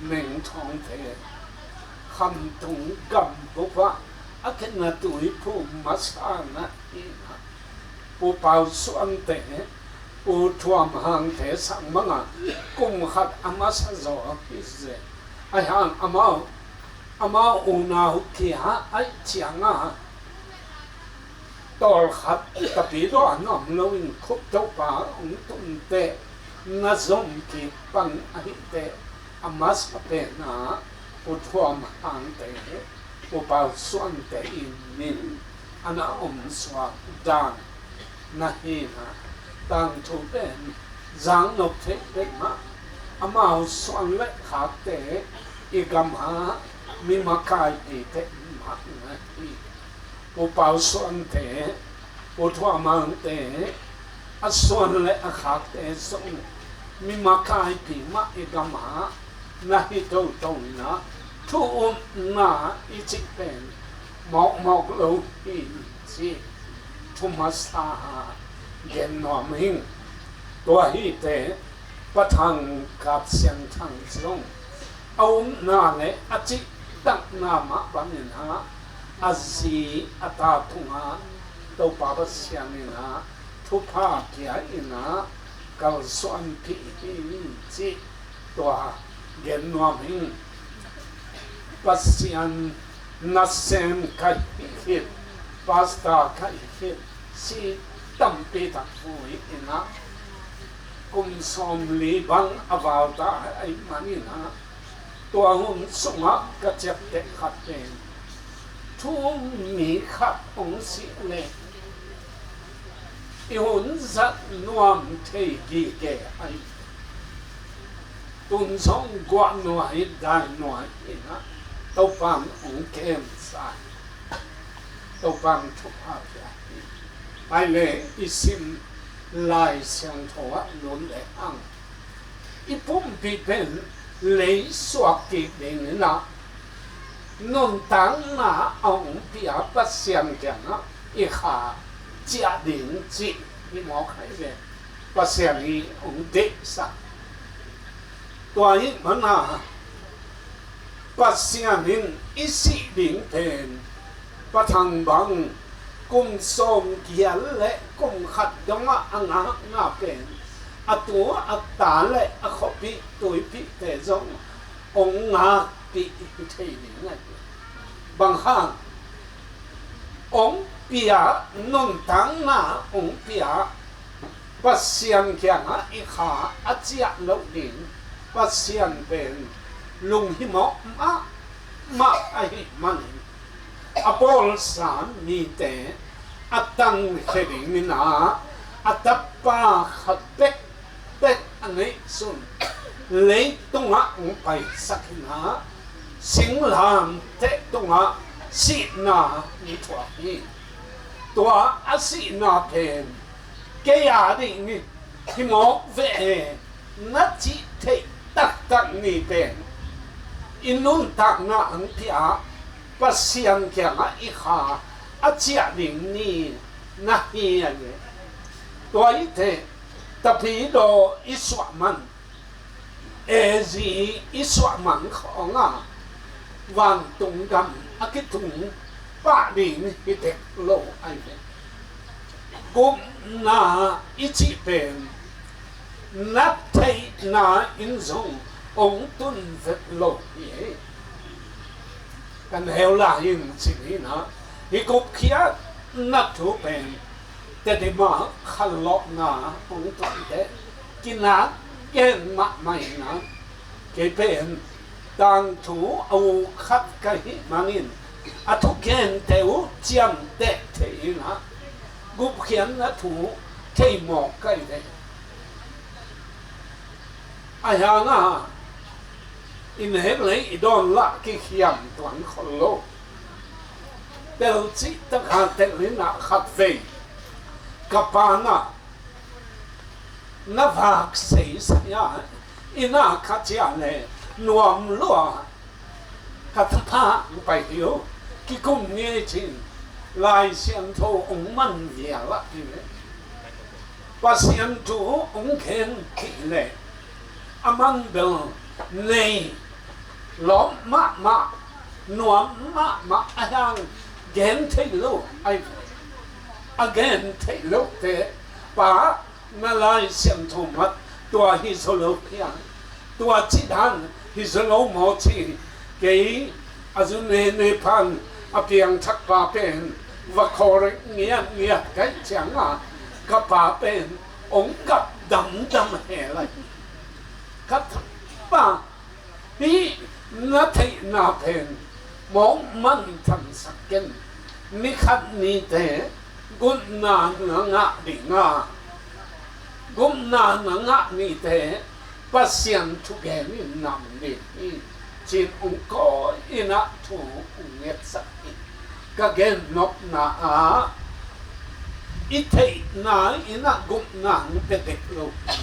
Meng Thawngte, khamtung gam bup ah a kina tuiphum masa na hi in ah, Pu Pau Suante, Pu Thuam Hangte sang bangin kum khat a masa zaw hi zen. Ahi hang amau, amau unau kia ahih ciangin, tawlkhat tapidaw a nuam loin khup Topa hong tun teh, na zom kik pan ahih teh, a masa pen ah Pu Thuam Hangte, Pu Pau Suante in min a na om suak dan na hi in ah, tangthu pen zang nop theih peuhmah, amau suan le khakte i gam ah mi makaipi peuhmah na hi. Pu Pau Suante, Pu Thuam Hangte, a suan le a khakte zong mi makaipi mah i gam ah na hi toto in ah, thu upna i cih pen mawkmawk lo hi ci, thu masa gen nuam ing. Tua hi teh, Pa Thang Kap Sian Thang zong a upna le a cihtakna mah bangin ah, a zi a ta tungah Topa Pasian in ah thupha pia in ah, kalsuanpih hi cih tua gen nuam ing. Pasian nasem ka hih khit, pastor ka hih khit, si tampi tak vui in ah, kum sawmli bang a val ta ahih manin ah, tua hun sungah ka ciapteh khat pen, thu mi khat hong sih leh i hun zat nuam thei gige ahi. Tun zong guah nuai, dai nuai in ah, Topa'n hong kemsa hi. Topa'n thupha pia hi. Ai le i sim Lai Siangtho ah lut le hang, i pumpi pen lei suak kik ding in ah, nuntakna a hong pia Pasian kiangah i kha ciah ding cih hi mawk hi ve. Pasian in hong deihsak. Tua ahih manin Pasian in i sih ding pen, Pa Thang bang kum sawmgiat le kum khat dongah a ngakna pen, a tu a ta le a khuapih tuipihte zong hong ngakpih thei ding ahi. Bang hang? Hong pia, nuntakna hong pia, Pasian kiangah i kha a ciah loh ding Pasian pen lunghimawh mahmah ahih manin, a bawlsa mite a tankhia ding in ah, a Tapa khat bekbek a neihsun, leitungah hong paisak in ah, singlamteh tungah sihna hong thuak hi. Tua a sihna pen, kei a ding hi, hi mawk ve e, na cih theih taktak ni pen, i nuntakna hong pia Pasian kiangah i kha a ciah ding ni na hi ahi ve. Tua hi teh, Tapidaw i suahman, A Z i suahman khawng ah vantung gam a kitung pah ding hi tek lo ahi ve. Gupna i cih pen, na theihna in zong hong tun vet lo hi. Kan heu lai in cih hi in ah, hih gupkhiatna thu pen, Tedim ah khanlawhna hong tun teh, kinak gen mahmah in ah, kei pen tangthu a uk khat ka hih manin, a thugente uh ciamteh thei in ah, gupkhiatna thu thei mawk ka hi ve. Ahi hang ah, i nek le i dawn lah kikhiam tuan khol lo. Tel cih tak a tel in ah khatvei ka pa in ah, na vak seisai a, inn ah ka ciah leh nuam lua, ka tapa hong pai hi uh, kikum ni ei ci-in Lai Siangtho hong man vial ah hi ve. Pasian thu hong gen kik leh, a man bel nei, lawp mahmah, nuam mahmah, ahi hang gen theih lo ahi ve. A gen theih lote, pa, na Lai Siangtho mat, tua hi zaw lo hiam, tua cih dan hi zaw lo maw ci. Kei a zu nene pan a piangthak pa pen va khawl ngiatngiat ka hih ciangin, ka pa pen hong gap damdam hel lai. Ka tapa, hih na theihna pen mawk manthansak ken. Ni khat ni teh gupna na ngah ding a, gupna na ngah ni teh Pasian thugen in na om ding hi, ci-in hong kawi in ah thu hong ngetsak hi. Ka gennopna ah, i theihna in ah gupna hong pia dek lo hi.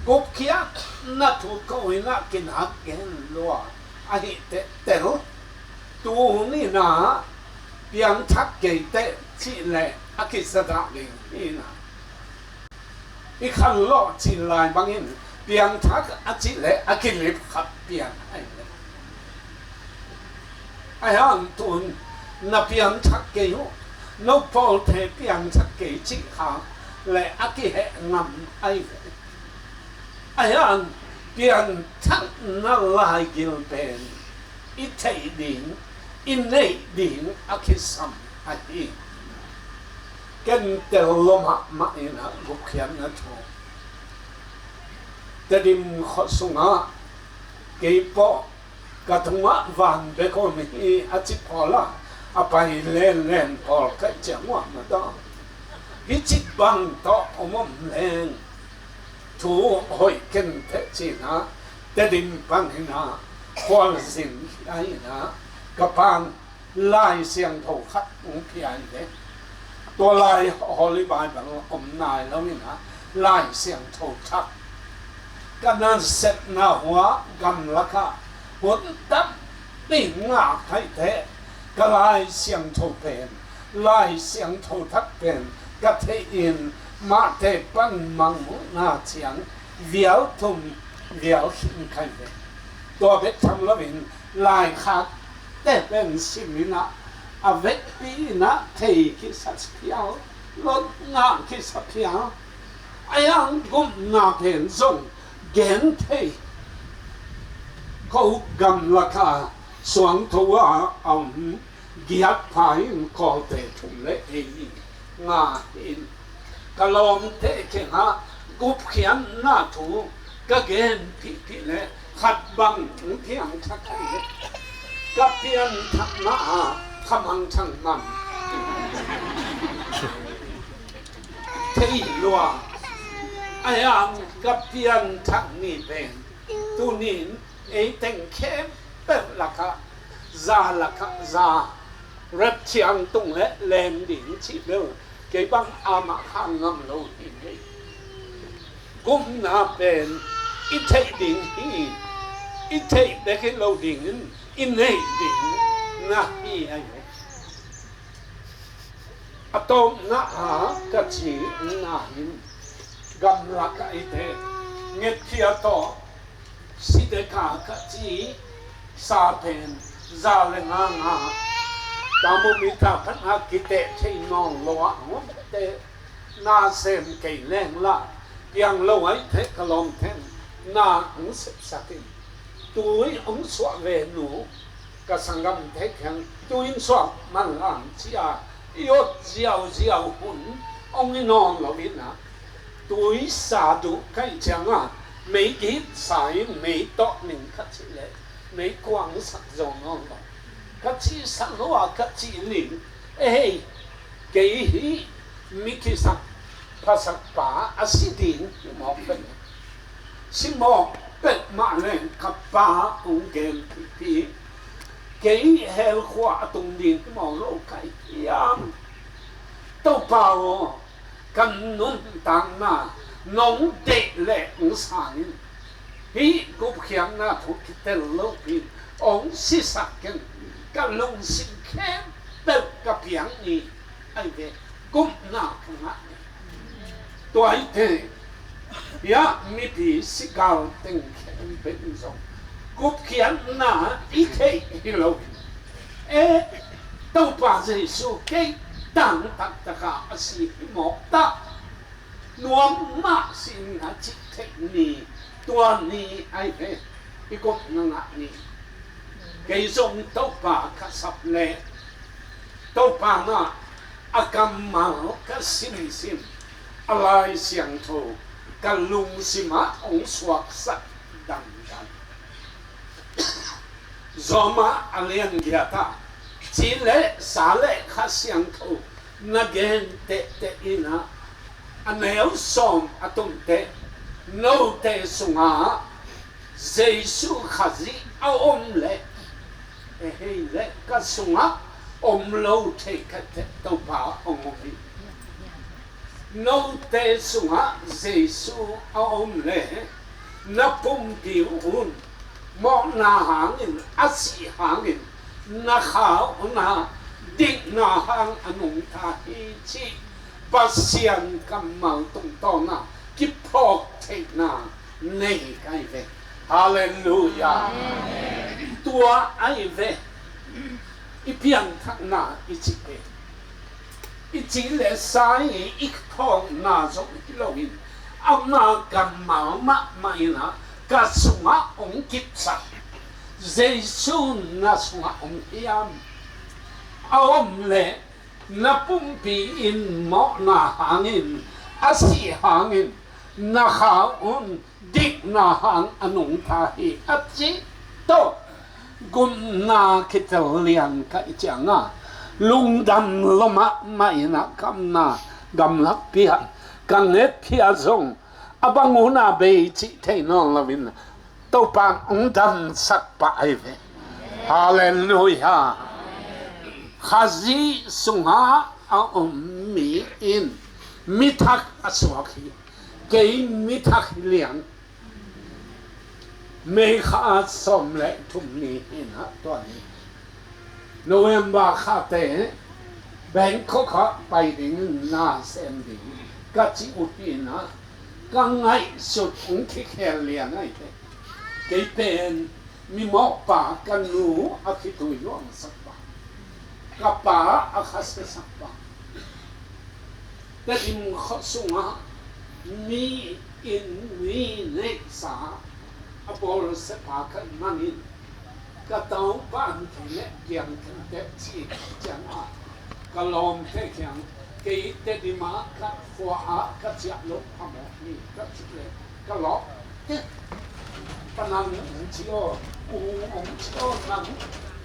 Gupkhiatna thu ko in ah kinak gen lua ahi teh tel. Tu ni in ah piangthak kei teh cih leh a kizadah ding hi in ah, i khanlawh cih lai bangin piangthak a cih leh a kilip khat pian ahi ve. Ahi hang tu-in na piangthak kei uh, no pawlte piangthak kei cih kha leh a kiheh ngam ahi ve. Ahi hang pianthakna laigil pen i theih ding, i neih ding a kisam ahi. Ken tel lua mahmah in ah gupkhiatna thu. Tedim khua sungah kei pawh ka tungah van bek om hi a ci pawl ah a pai lenlen pawl ka ciang uah mah tawh hih ci bang tawh om om leng thu hoih ken teh ci-in ah Tedim pan in ah khualzin hi a in ah ka pan Lai Siangtho khat hong pia hi ve. Tua lai Holy Bible om nai lo in ah Lai Siangtho thak ka nasepna hua gamlakah hun tampi ngah kaite ka Lai Siangtho pen, Lai Siangtho thak pen ka theih in Mate pan Mangmuhna ciang vial thum vial khin kai ve. Tua bek tham loin laikhak te pen sim in ah a vekpi in ah thei kisa phial, lot ngah kisa phial. Ahi hang gupna pen zong gen thei. Ko gamlakah suangtho a om giat pha in Kawlte thum le ei nga in ka lawmte kiangah gupkhiatna thu ka gen phihphih le khat bang hong piangthak hi. Ka pianthakna ah khamangthang man thei lua. Ahi hang ka pianthak ni pen tuni in ei teng khempeuh lakah za lakah za, rapture tung le lem ding cih bel kei bang amah khang ngam lo hi. Gupna pen i theih ding hi. I theih bek hi lo dingin i neih ding na hi ahi. A tawpna ah ka ci na hin gamlakah i te ngetkhia tawh Sideka ka ci sa pen za le nga nga thermometer pan a kiteh thei nawn lo ah hong omte na sem kei leng la piang lo ai theh ka lawm theng na hong sepsak in tui hong suah ve nu ka sanggamte kiang tui in suak man lam ci a i ot ziauziau hun hong hi nawn lo in ah tui sa duh kaih ciangah meigit sa in mei tawh ning ka cih leh meikuang sak zo nawn lo ka cih sak lo a ka cih ning ei kei hih mi kisak phasak pa a si ding hi mawk peuh. Si mawk peuh mah leng ka pa hong gen pipi kei hell khua a tung ding hi mawk lo ka hiam. Topa aw, ka nuntakna nong deih leh hong sang in. Hih gupkhiatna thu kitel lo pi in hong sisak keng. Ka lungsim khempeuh ka piak ni ahi ve. Gupna ka ngah ni. Tua hi te hiah mipi sigal teng khempeuh in zong gupkhiatna i theih hi lo hi. E, Topa Jesu kei tang taktakah a si hi mawk ta. Nuam mah si in a cih theih ni, tua ni ahi ve. I gupna ngah ni. Kei zong Topa ka sap leh Topa na a kammal ka simsim a Lai Siangtho ka lungsimah hong suaksak dangdang. Zawmah a lian giat ah ci le sa le Kha Siangtho na gen tehteh in ah a neu sawm a tumteh note sungah Jesu Khazih a om leh hei leh ka sungah om lo thei khatteh Topa hong om hi. Note sungah Jesu a om leh na pumpi un mawhna hangin a sih hangin na kha un ah dikna hang a nungta hi cih Pasian kammal tungtawn ah kiphawk theihna nei ka hi ve. Halleluiah. Tua ahi ve. I pianthakna i cih pen i ci le sa i i phawkna zong hi loin Ama kammal mahmah in ah ka sungah hong kipsak. Jesu na sungah om hiam? A om leh na pumpi in mawhna hangin, a sih hangin na kha un dikna hang a nungta hi a cih tawh gupna kitel lian ka hih ciangah lungdam lua mahmah in ah ka omna gamlak pian ka ngetphia zong a bang hun a bei cih thei nawn loin Topa'n hong damsak pah ahi ve. Halleluiah. Khazih sungah a om mi in mi thak a suak hi. Kei mi thak hi liang. May kha sawm le thum ni hi in ah, tua ni November khate Bangkok ah pai dingin na sem ding ka cih uh hi in ah, ka ngaihsut hong kikhel lian ahi hi. Kei pen mimawhpa, ka nu a khitui luangsak pa, ka pa a khasiasak pa, Tedim khua sungah mi in mi neihsa a bawlsia pa ka hih manin, ka taupan thei le kiang khen teh ci ciangah ka lawmte kiang, kei Tedim ah ka khua ah ka ciah loh phamawh hi ka cih leh ka lawm. Panang hong ci aw, u hong ci aw, nang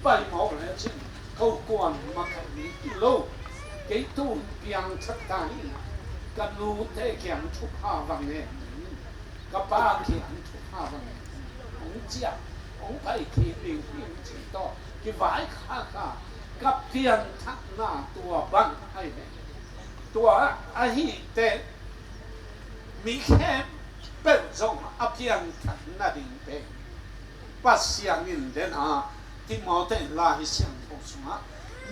pai mawk le cin ko kuan makaih ni lo. Kei tun piangthak ta hi. Ka nute kiang thupha va ngen, ka pa kiang thupha va ngen. Hong ciah, hong pai khin ding hi, hong ci tawh kivaikhakha ka pianthakna tua bang ahi ve. Tua ahi teh mi khempeuh zong a piangthak nading pen Pasian in, den a, Timoti Lai Siangtho sungah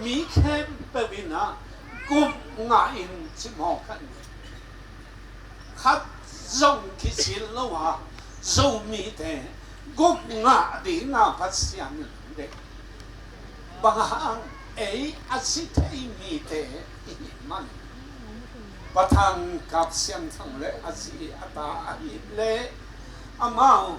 mi khempeuh in ah gupna ngah in ci mawk ahi ve. Khat zong kisil lo a, Zomite gupna ngah ding a Pasian in deih. Bang hang, ei a si thei mite i hih man, Pa Thang Kap Siangthang le a zi a ta ahih leh amau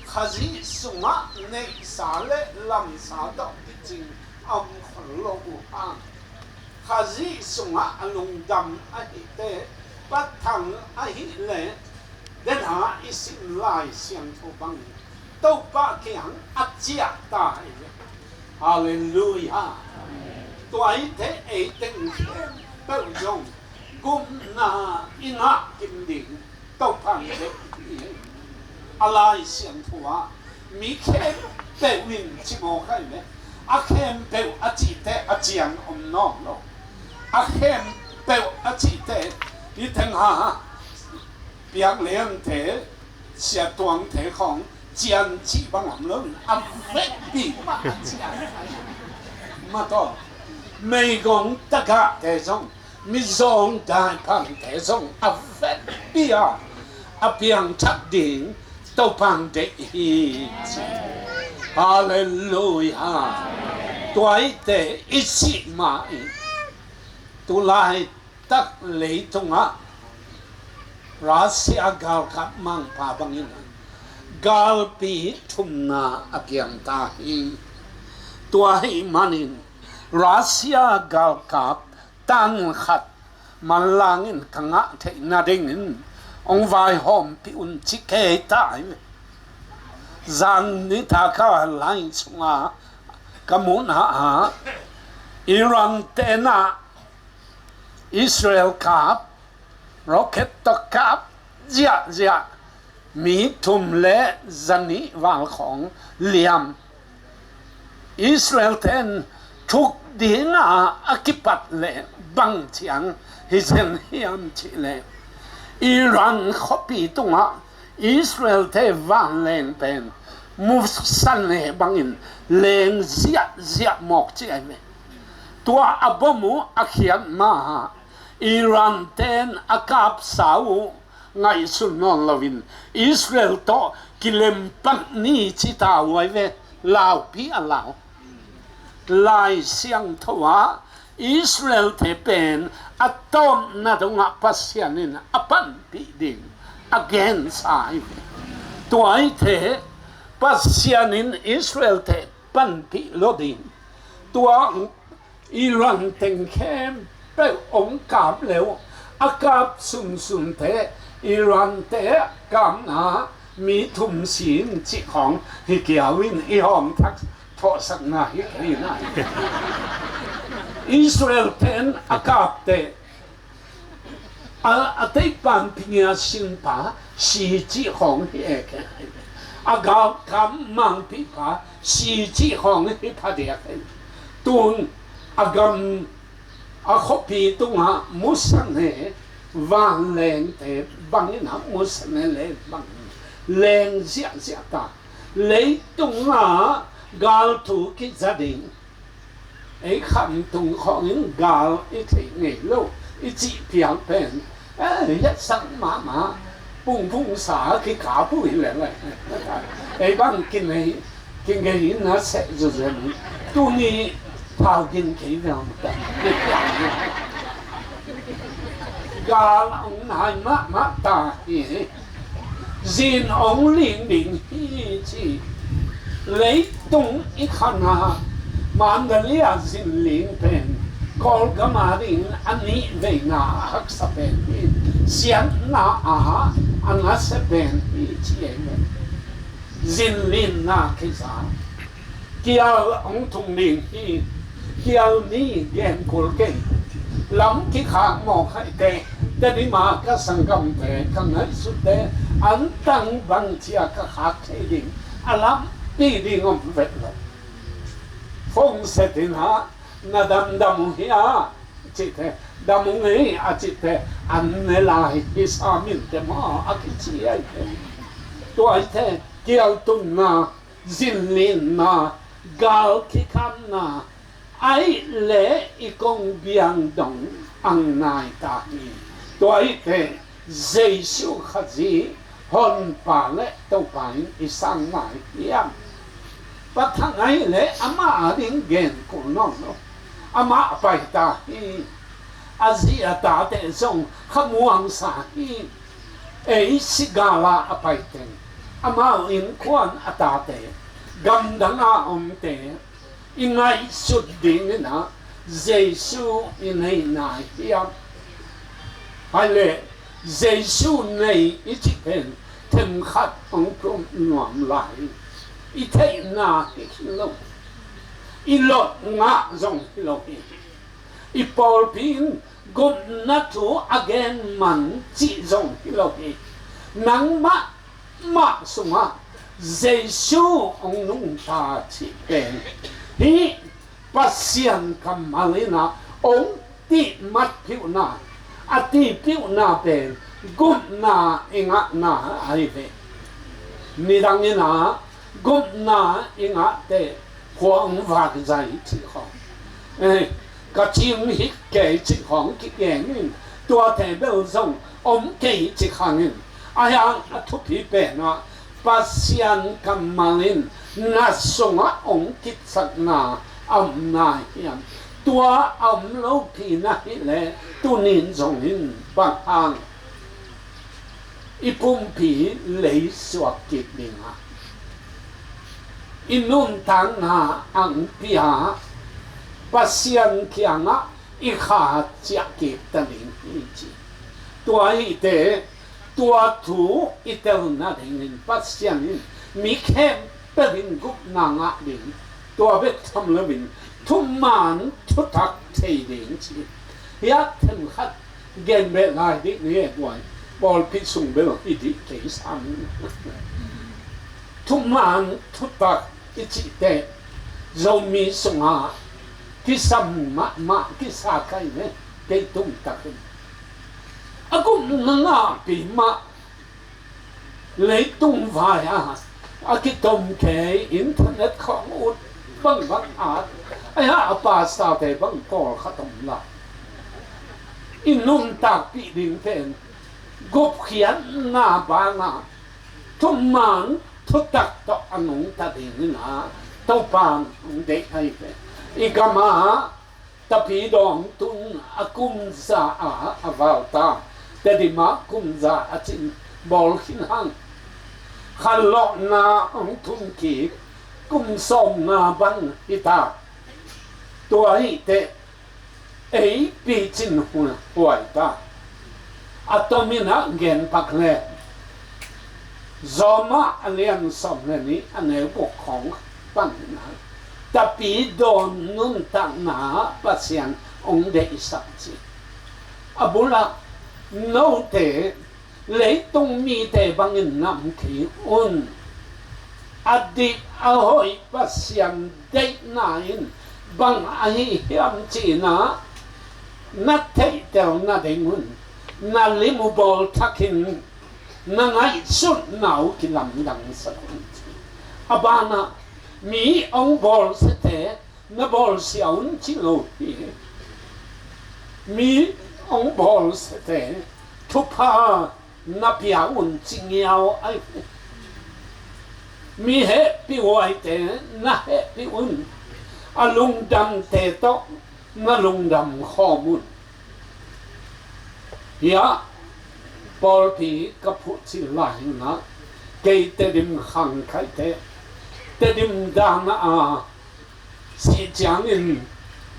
Khazih sungah neihsa le lamsa tawh kicing a om khol lo uh hang, Khazih sungah a lungdam ahih teh, Pa Thang ahih leh, den a i sim Lai Siangtho bangin Topa kiang a ciah ta hi ve. Halleluiah. Tua hi teh ei teng khempeuh zong gupna i ngah kim ding Topa'n deih hi. A Lai Siangtho ah mi khempeuh in ci mawk ahi ve. A khempeuh a cih teh a ciang om nawn lo. A khempeuh a cih teh i teng ha Piak Liante, Sia Tuangte khawng cian cih bang om lo, a vekpi mah a cian. Mah tawh Meigong tagahte zong, Mizawng daiphante zong a vekpi a, a piangthak ding Topa'n deih hi ci. Halleluiah. Tua hi teh i sih ma in tulai tak leitungah Russia galkap mangpa bangin galpi thumna a piang ta hi. Tua ahih manin Russia galkap tan khat manlangin ka ngah theih nadingin hong vaihawmpih un ci kei ta hi. Zan nitak a lai sunga ka muhna ah Iran tenah Israel kap, rocket tawh kap ziahziah, mi thum le zanih val khawng liam. Israel ten thuk dinga a kipat leh bang ciang hi zen hiam cih leh Iran khuapi tungah Israel te vanleng pen musa ne bangin leng ziahziah mawk ci ahi ve. Tua a bom uh a khiat ma-ah Iran ten a kapsa uh ngaihsun nawn loin Israel tawh kilem pak ni ci ta uh ahi ve. Laupi a lau. Lai Siangtho ah Israel te pen a tawpna dongah Pasian in a panpih ding, a gensa hi ve. Tua ahite Pasian in Israel te panpih lo ding. Tua Iran teng khempeuh hong kap leu, a kap sunsunte Iran te kapna mi thum sin cih khawng hi kiau in i hawm thak thawhsakna hi kei na. Israel ten a kapte a, a teipan pingia sinpa si cih khawng hi e kei. A galkap mangpihpa si cih khawng hi phadiak e. Tun a gam a khuapi tungah musane vanlengte bangin a musane le bang leng ziahziah ta. Leitungah galthu kiza ding. Ei khamtung khawngin gal i theih ngei lo i cih piang pen, eh, hiatsak mahmah. Pungpung sa kikap uh hi lel. Ei bang kinei, kinei na seh zuzem. Tuni thau gin kei viau mata. Gal hong nai mahmah ta hi. Zin hong ling ding hi ci. Leitung i khan a Mandalay a zin ling pen Kawlgam a ding a nih veina a haksa pen hi. Siatna a a nasia pen hi ci ei ve. Zin linna kisa. Kial hong thung ding hi. Kial ni gen kul kei. Lam kikhak mawk haite, Tedim a ka sanggamte, ka ngaihsutte, antang bang cia ka khak thei ding a lampi ding om vet lo. Phone set in ah, na damdam uh hia cihte, dam uh ngei a cihte, an ne lai hi sa minte maw a kici aite. Tua aite, kial tunna, zin linna, gal kikhamna, ahih leh i kong biang dong ang nai ta hi. Tua ahih teh Jesu Khazih Honpa le Topa in i sang nai hiam? Pa Thang ahih leh amah a ding gen kul nawn lo. Amah a pai ta hi. A zi a tate zong khamuang sa hi. Ei si gal ah a pai teng, amau innkuan a tate, gamdang a omte i ngaihsut dingin ah Jesu i nei nai hiam? Hai leh Jesu nei i cih pen themkhat hong tum nuam lai. I theihna hi lo. I lot ngah zong hi lo hi. I pawlpi in gupna thu a gen man cih zong hi lo hi. Nangmah mah sungah Jesu hong nungta cih pen hih Pasian kammal in ah hong tihmat piuhna, a ti piuhna pen gupna i ngahna ahi ve. Nidang in ah gupna i ngah teh khua hong vak zai cih khawng, eh, ka cing hi kei cih khawng kigen in, tuate bel zong om kei cih khang in, a hiang a thupi pen ah Pasian kammal in na sungah hong kitsakna a om nai hiam? Tua a om lopi na hih leh tunin zong in bang hang i pumpi leisuak kik ding a, i nuntakna ang pia Pasian kiangah i kha ciah kik ta ding hi ci. Tua hi teh tua thu i telna dingin Pasian in mi khempeuh in gupna ngah ding, tua bek tham loin thuman thutak thei ding ci. Hiah themkhat gen beh lai dih ni e buai, pawlpi sung bel i dih kei sam. Thuman thutak i cih teh Zomi sungah kisam mahmah kisa kai ne kei tung takin a gupna ngahpi mah leitung vai a a kitom kei internet khawng ut bangbang at a, a pastor te bang pawlkhat om la i nuntakpih ding pen gupkhiatna bangah thuman thutak tawh a nungta dingin ah Topa hong deih ahi ve. I gamah Tapidawng tun a kumza a a valta, Tedim ah kumza a cin bawl khin hang. Khanlawhna hong tun kik kum sawmnga bang hi ta. Tua hi teh ei picin hun huai ta. A tomin a gen pak le Rom a lian sawm le nih a neu guk khawng panna, Tapidaw nuntakna ah Pasian hong deihsak ci. A bulah note leitung mite bangin nam kei un. A dik a hoih Pasian deihna in bang ahi hiam cihna na theihtel nadingun na limu bawl thakin na ngaihsutna uh kilamdangsak un ci. A banah mi hong bawlsiate na bawlsia un ci lo hi. Mi hong bawlsiate thupha na pia un ci ngiau ahi hi. Mi hehpihhuaite na hehpih un. A lungdamte tawh na lungdam khawm un. Hiah pawlpi ka phuh cil lai-in ah kei Tedim khangkhaite Tedim dan a sih ciangin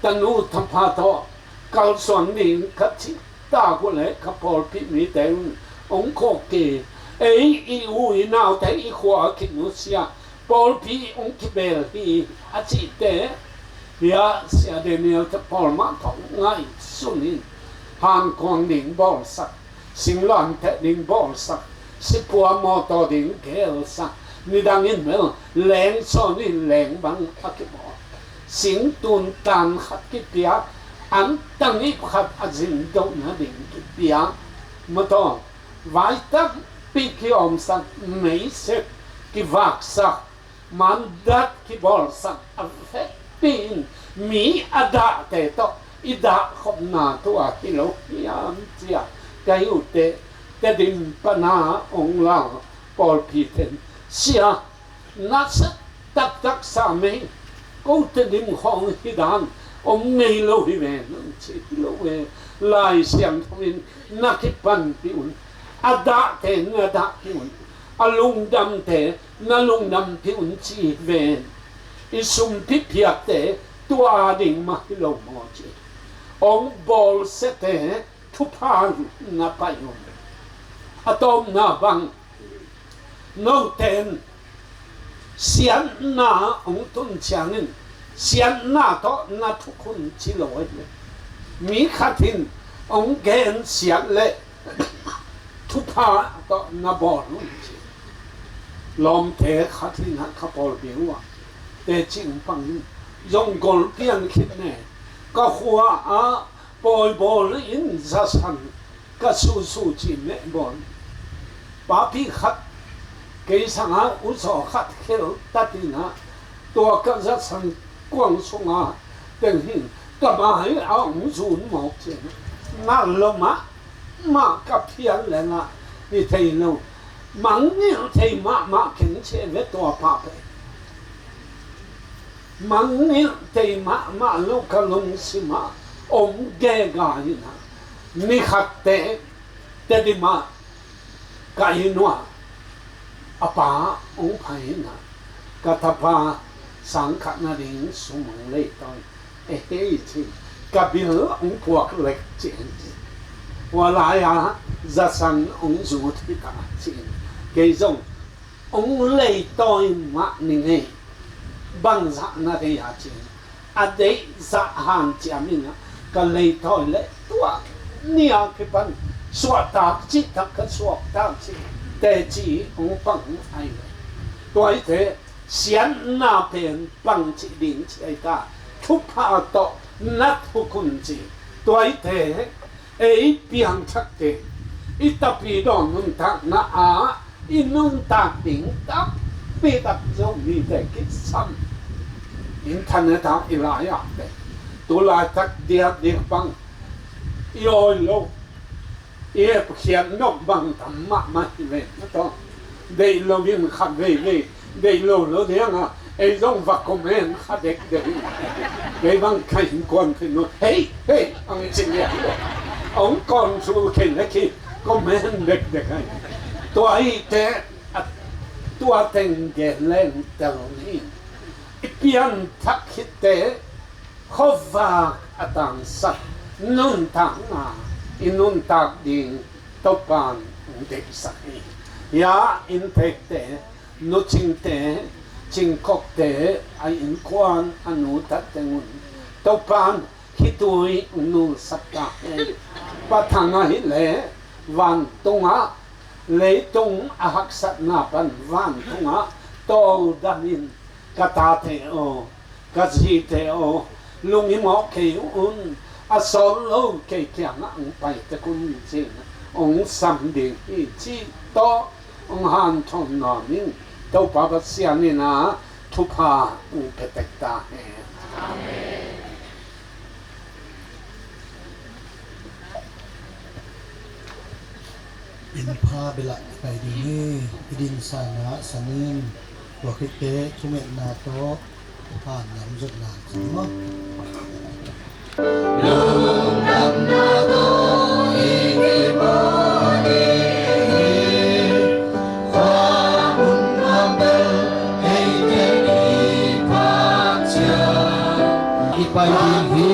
tanu tapa tawh kalsuan ding ka cih tak uh leh ka pawlpi mite un hong khawk kei. Ei i u i naute i khua a kinusia pawlpi hong kibel hi a cihte hiah Sia Daniel te pawl mah tawh ngaihsun in hankuang ding bawlsak, singlamteh ding bawlsak, sipua mawtaw ding gelsak, nidangin mel leng sawn in leng bang a kibawl, singtun tan khat kipiak, an tangip khat a zin doh nading kipiak, mawtaw vai tampi kiawmsak, meisep kivaksak, mandat kibawlsak a vekpi in mi a dahte tawh i dahkhopna tua hi lo hiam cia ka hi uh teh Tedim pana hong la pawlpite in sia na sa taktak sa mei, ko Tedim khawng hi dan om ngei lo hi ve nang ci hi lo ve. Lai Siangtho in na kipanpih un. A dahte na dahpih un. A lungdamte na lungdampih un ci hi ve. I sumpi phiakte tua ding mah hi lo maw ci. Hong bawlsiate thupha na pai un. A tawpna bang note in siatna hong tun ciangin siatna tawh na thuk un ci lo ahi. Mi khat in hong gen siat leh thupha tawh na bawl un ci. Lawmte khat in ah ka pawlpi uh ah teci hong pang in zong gol pian khit ne. Ka khua ah pawi bawl in zasan ka susu ci meh bawl. Papi khat kei sangah uzaw khat khel tatin ah tua ka zasan kuang sungah teng hin ka mai a hong zun mawk cin ngal lo mah mah ka phial lengah hi thei lo. Mangngilh thei mahmah keng ci ve tua pa pen. Mangngilh thei mahmah lo ka lungsimah om gega in ah ni khatte Tedim ah ka inn uah a pa hong pai in ah ka tapa sang khat nading sum hong leitawi e hei ci. Ka bil hong puak lek ci. Hua lai-ah zasan hong zut hi ta ci. Kei zong hong leitawi mah ni ngei. Bangzah na deih a ci. A deih zah hanciam in ah ka leitawi leh tua ni a kipan suahtak cihtak ka suaktak ci. Teci hong pang ahi ve. Tua hi teh siatna pen bangci ding ci ahi ta. Thupha tawh na thuk un ci. Tua hi teh ei piangthakte i Tapidaw nuntakna ah i nuntak ding takpi tak Zomite kisam. Internet ah i lai-ah te tu laitak diakdiak bang i awi lo i hepkhiat nop bang tam mahmah hi ve na tawh. Deih lo in khat veivei deih lo lo diangah ei zong va comment kha dekdek in kei bang kha in kuan khin no hei hei ang cin lian lo. Ong kuan thu khin le khi comment dekdek ai. Tua hi teh, a, tua teng gen leng tel ni. I pianthak khit teh khuavak a tangsak, nuntakna i nuntak ding Topa'n hong deihsak hi. Hia inntekte, nu Cingte, Cingkokte, a innkuan a nu tate un Topa'n khitui hong nulsak ta hen. Pa Thang ahih leh vantungah, leitung a haksatna pan vantungah tawldam in, ka tate aw, ka zite aw, lunghimawh kei un, a sawt lo kei kiangah hong pai tek un ci-in hong sam ding hi, cih tawh hong hanthawn nuam ing. Topa Pasian in a thupha hong pia tek ta hen. Amen. Inn pha belah pai ding hi. I din sana sanin, tua khit teh thumetna tawh han lam zotna ci maw? I pai ding hi.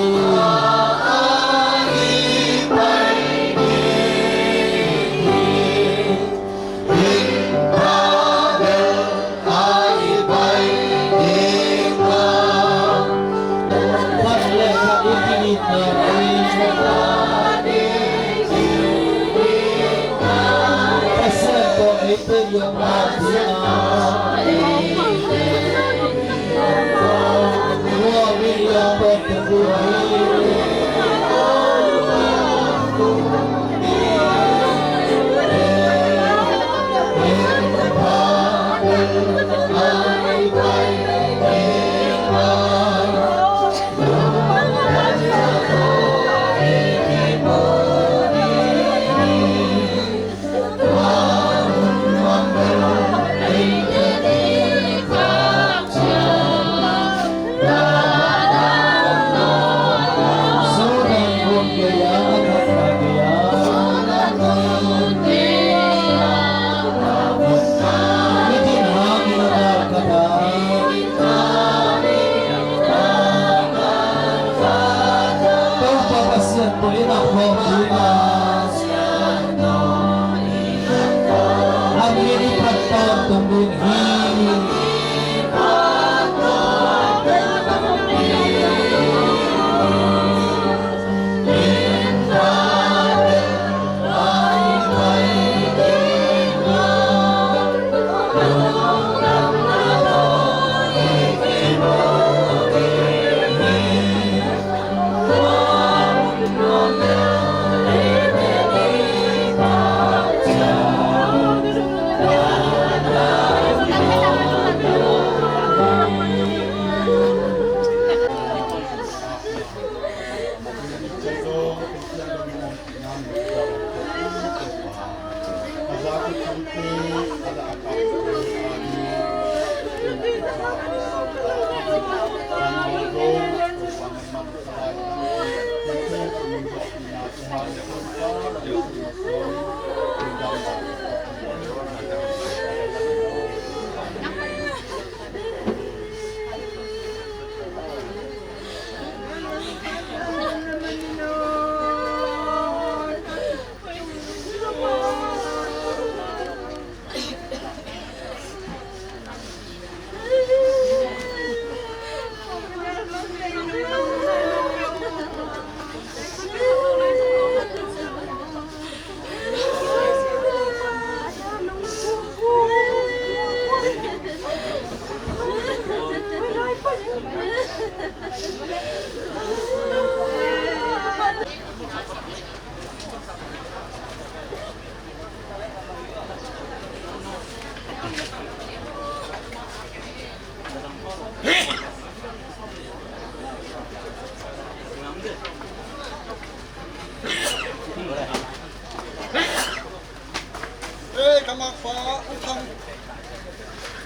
Ei, ka makpa U Thang,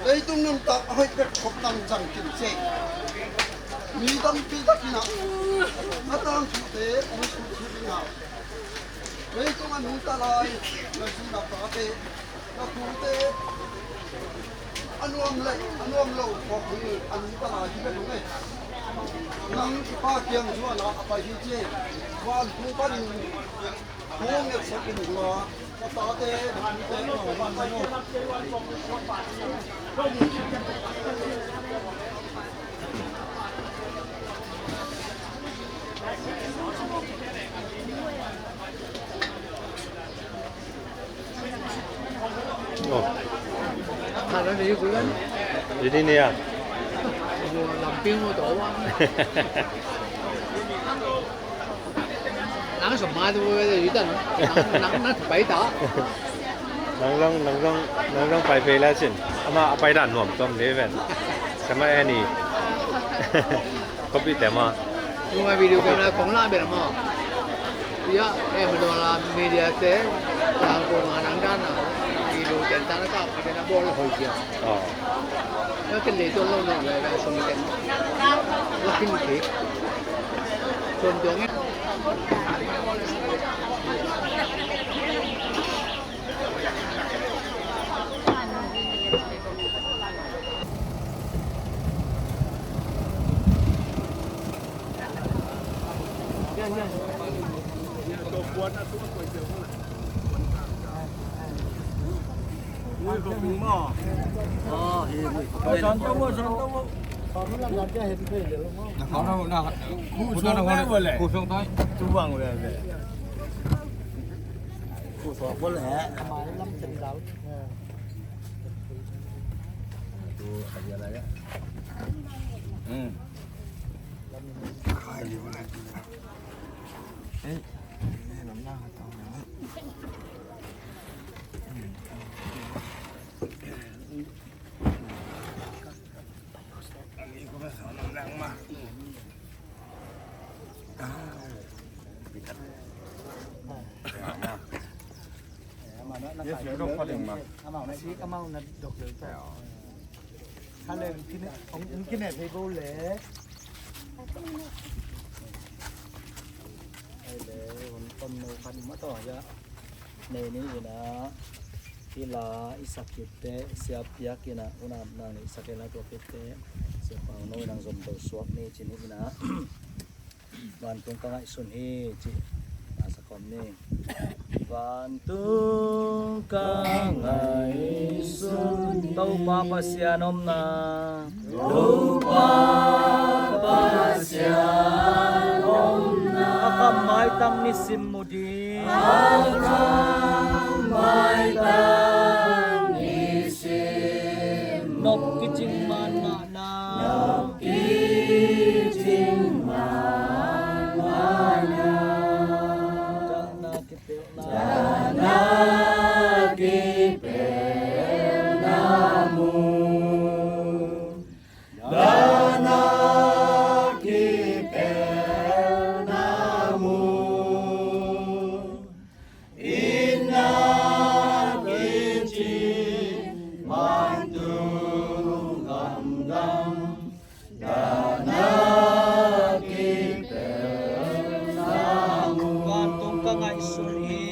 leitung nuntak a hoih bek khop nang zang kin seh. Mi tampi takin ah a tangthu te hong sutthut in ah, leitung a nungta lai na zi na pate Ka tute a nuam le a nuam lo khawk ding a nung ka lai hi bek ung e. Nang i Pa kiang zuan a a pai hi ci. Vantung panin thu ngetsak in hua ka tate ka tute a nuam van zang aw. Oh. Hana ni ku lan. Jadi ni ya. Lamping mo to wa. Nang sa ma tu wa yu tan. Nang nang nang pai ta. Nang zong nang zong nang zong pai phei la sin. Ama a pai dan nuam tom le ven. Sama ani. Copy te ma. Yung mga video camera kong la bera mo. Ya, eh, mano la media te, la ko mga nang dan na, video te, tan ka, pati na bol hoy siya. Oh. Ya, ken le to lo no, la, la, song ken. La kin ke. Son jong eh. Nei ni ina ila i sak khit teh, siapiak ina unau nang i sak ila tua khit teh, siapau no ina zom to suak ni ci ni ina. Vantung ka ngaihsun hi ci. Masa kom ni. Vantung ka ngaihsun Topa Pasian omna. Topa Pasian omna. A kam maitang nisim mu ding. A kam maitang nisim mu. Nop kicing man ngahna. Nop kicing man ngahna. Dahna kipelhna. Dahna kipelhna mu. Dahna kipelhna mu. Itna kicing vantung gamgam. Dahna kipelhna mu. Vantung ka ngaihsun hi.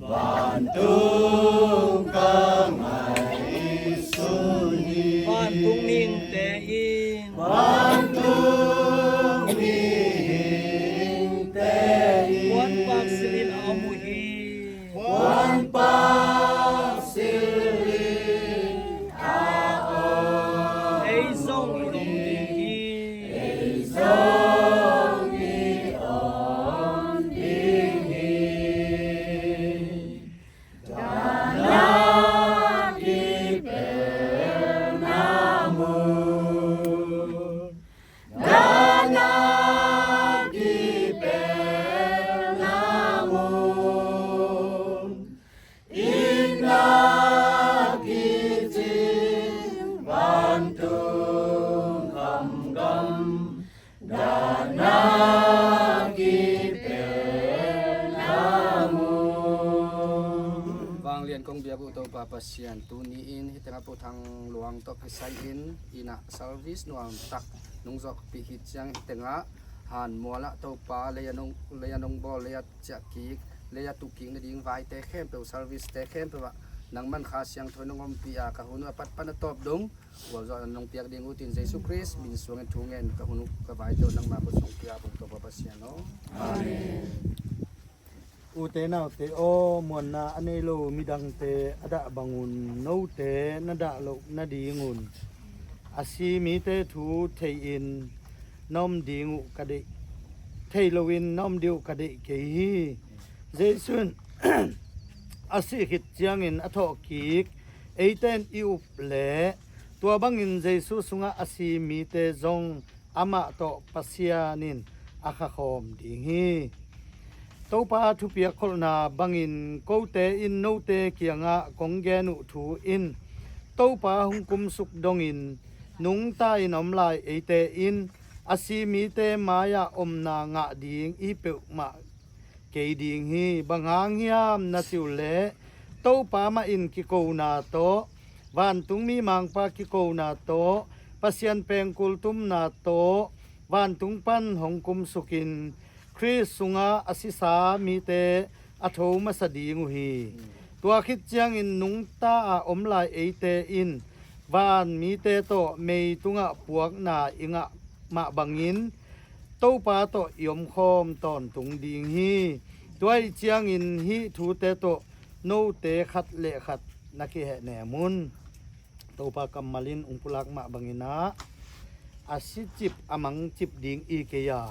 Vantung ka ngaihsun hi. Vantung mihingte in. Vantung mihingte in. Puanpak silhin a om uh hi. Puanpak silhin a om. Ei zong i om ding hi. Ei zong i om ding hi. Dahna kipelhna mu. Dahna kipelhna mu. Itna kicing vantung gamgam. Dahna kipelhna mu. Vanglian kong biak uh Topa Pasian, tuni in hih tengah Pu Thang Luang tawh kisai in ina service nuam tak nungzawhpih hi ciang hih tengah Han Mual ah Topa lei a nong, lei a nong bawl, lei a ciah kik, lei a tuh kik nading vaite khempeuh, service te khempeuh ah Nangman Kha Siangtho nong ompih a, ka hun uh a pat pan a tawp dong gualzawhna nong piak ding uh tin, Jesu Khrist min suangin thu ngen ka hun uh ka vaite uh nangma khut sung pia buk Topa Pasian aw. Amen. Ute naute aw, muanna a nei lo midangte a dah bangun note na dah loh nadingun a si mite thu thei-in na om ding uh ka deih, thei loin na om ding uh ka deih kei hi. Jesu in a sih khit ciangin a thawhkik eite in i up leh tua bangin Jesu sungah a si mite zong amah tawh Pasian in a khakhawm ding hi. Topa thupiak kholhna bangin kote in note kiangah kong gen uh thu in Topa hong kumsuk dongin nungta in om lai eite in a si mite mai-ah omna ngah ding i hi peuhmah kei ding hi. Bang hang hiam na cih uh leh Topa mah in kikona tawh, vantungmi mangpa kikona tawh, Pasian pengkul tumna tawh vantung pan hong kumsukin Khrist sungah a sisa mite a tho masa ding uh hi. Tua khit ciangin nungta a om lai eite in van mite tawh mei tungah puakna i ngah mah bangin Topa tawh i omkhawm tawntung ding hi. Tua ahih ciangin hih thute tawh note khat le khat na kihehnem un. Topa kammal in hong pulak mah bangin ah, a sicip a mangcip ding i hi kei a,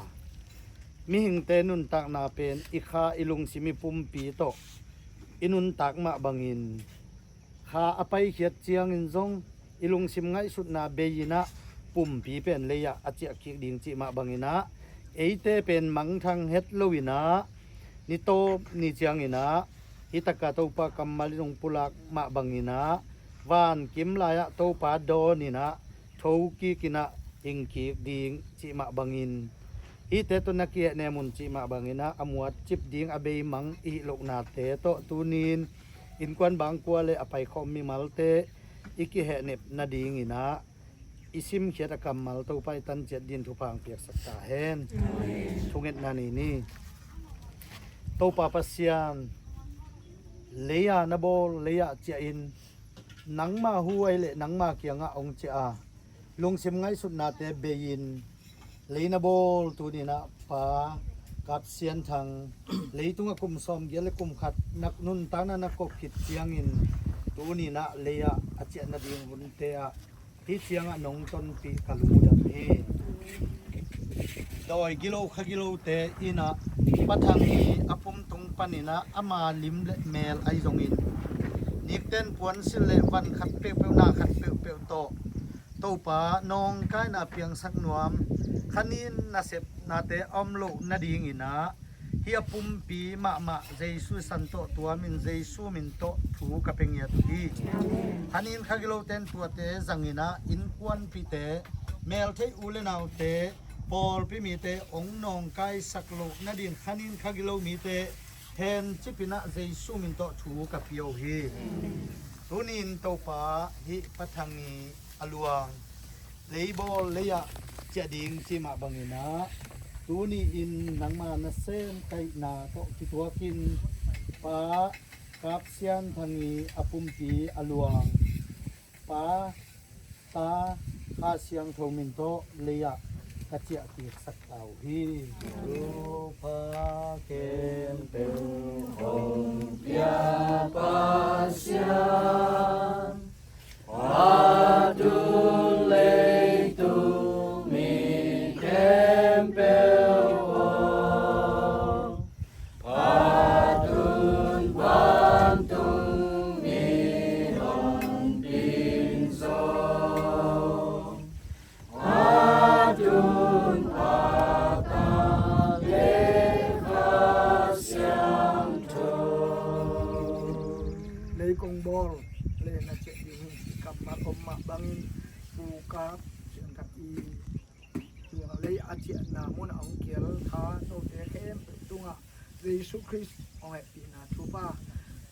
mihingte nuntakna pen i kha, i lungsim, i pumpi tawh i nuntak mah bangin kha a paikhiat ciangin zong i lungsim ngaihsutna bei-in ah pumpi pen lei-ah a ciah kik ding cih mah bangin ah, eite pen mangthang het loin ah, ni tawp ni ciangin ah, hih takah Topa kammal in hong pulak mah bangin ah, vankim lai-ah Topa dawnin ah, tho kikin ah hing kik ding cih mah bangin, hihte tawh na kihehnem un cih mah bangin ah, a muatcip ding a beimang i hih lohnate tawh tuni-in innkuan bangkua le a paikhawm mimalte i kihehnep nadingin ah, i simkhiat a kammal Topa i tanciat dingin thupha hong piaksak ta hen. Amen. Thungetna nei ni. Topa Pasian, lei-a na bawl, lei-ah ciahin, nangma hu ahih leh nangma kiangah hong ciah a, lungsim ngaihsutnate bei-in lei na bawl tuni-in ah Pa Kap Sian Thang leitungah kum sawmgiat le kum khat na nuntakna na kop khit ciangin, tuni-in ah lei-ah a ciah nading hunte ah hih ciangah nong tonpih ka lungdam hi. Dawi gilo kha gilote in ah Pa Thang i a pum tung panin ah ama lim le mel ahi zongin, nikten puansilh le van khat peuhpeuh, na khat peuhpeuh tawh Topa nawngkaina piangsak nuam, khanin nasepnate a om loh nadingin ah, hih a pumpi mahmah Jesu i san tawh tuamin Jesu min tawh thu ka pia ngiat uh hi. Khanin kha gilote in tuate zangin ah, innkuanpihte, meltheih u le naute, pawlpi mite hong nawngkaisak loh nadingin khanin kha gilo mite hencipin ah Jesu min tawh thu ka pia uh hi. Tuni-in Topa, hih Pa Thang i a luang, lei bawl lei-ah ciah ding cih mah bangin ah, tuni-in nangma nasem kaihna tawh kituakin Pa Kap Sian Thang i a pumpi a luang, Pa, Ta, Kha Siangtho min tawh lei-ah ka ciahkiksak ta uh hi. Thupha khempeuh hong pia Pasian, a tun leitung mi khempeuh aw, a tun vantung mi honpin zong, a tun a Ta le Kha Siangtho. Lei kong bawl, lei na ciah ding hi, kammal om mah bangin Pu Kap Sian Thang i lei a ciahna munah hong kial kha note khempeuh tungah Jesu Khrist hong hehpihna thupha,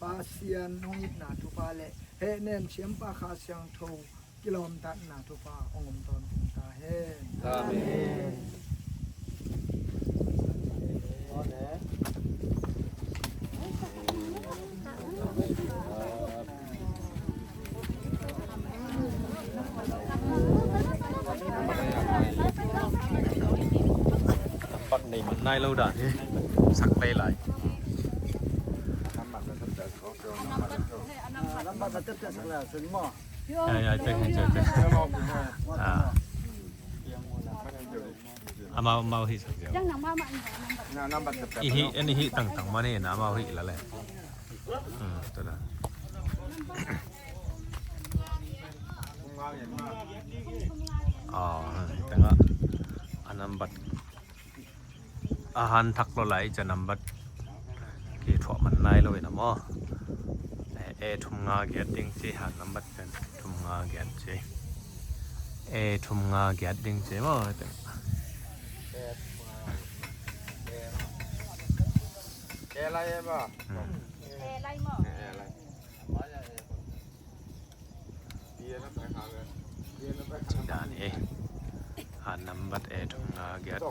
Pasian hong itna thupha le hehnem siampa Kha Siangtho kilawmtatna thupha hong om tawntung ta hen. Amen. Amen. Nai lo dan hi. Sak lei lai. Ya, ya, tek, tek, tek. Ah. Amau, amau hih sak ziau. Ihi, en ihi tangtang mah ni na amau hih la le. Hmm, tua dan. Oh, tengah. A nambat. A han thak lo lai cia nambat kithuah man nai lo in a maw. E, e thum nga giat ding ci, han nambat pen thum nga giat ci. E thum nga giat ding ci maw. Hmm. Cih dan hi. A nambat e thum nga giat.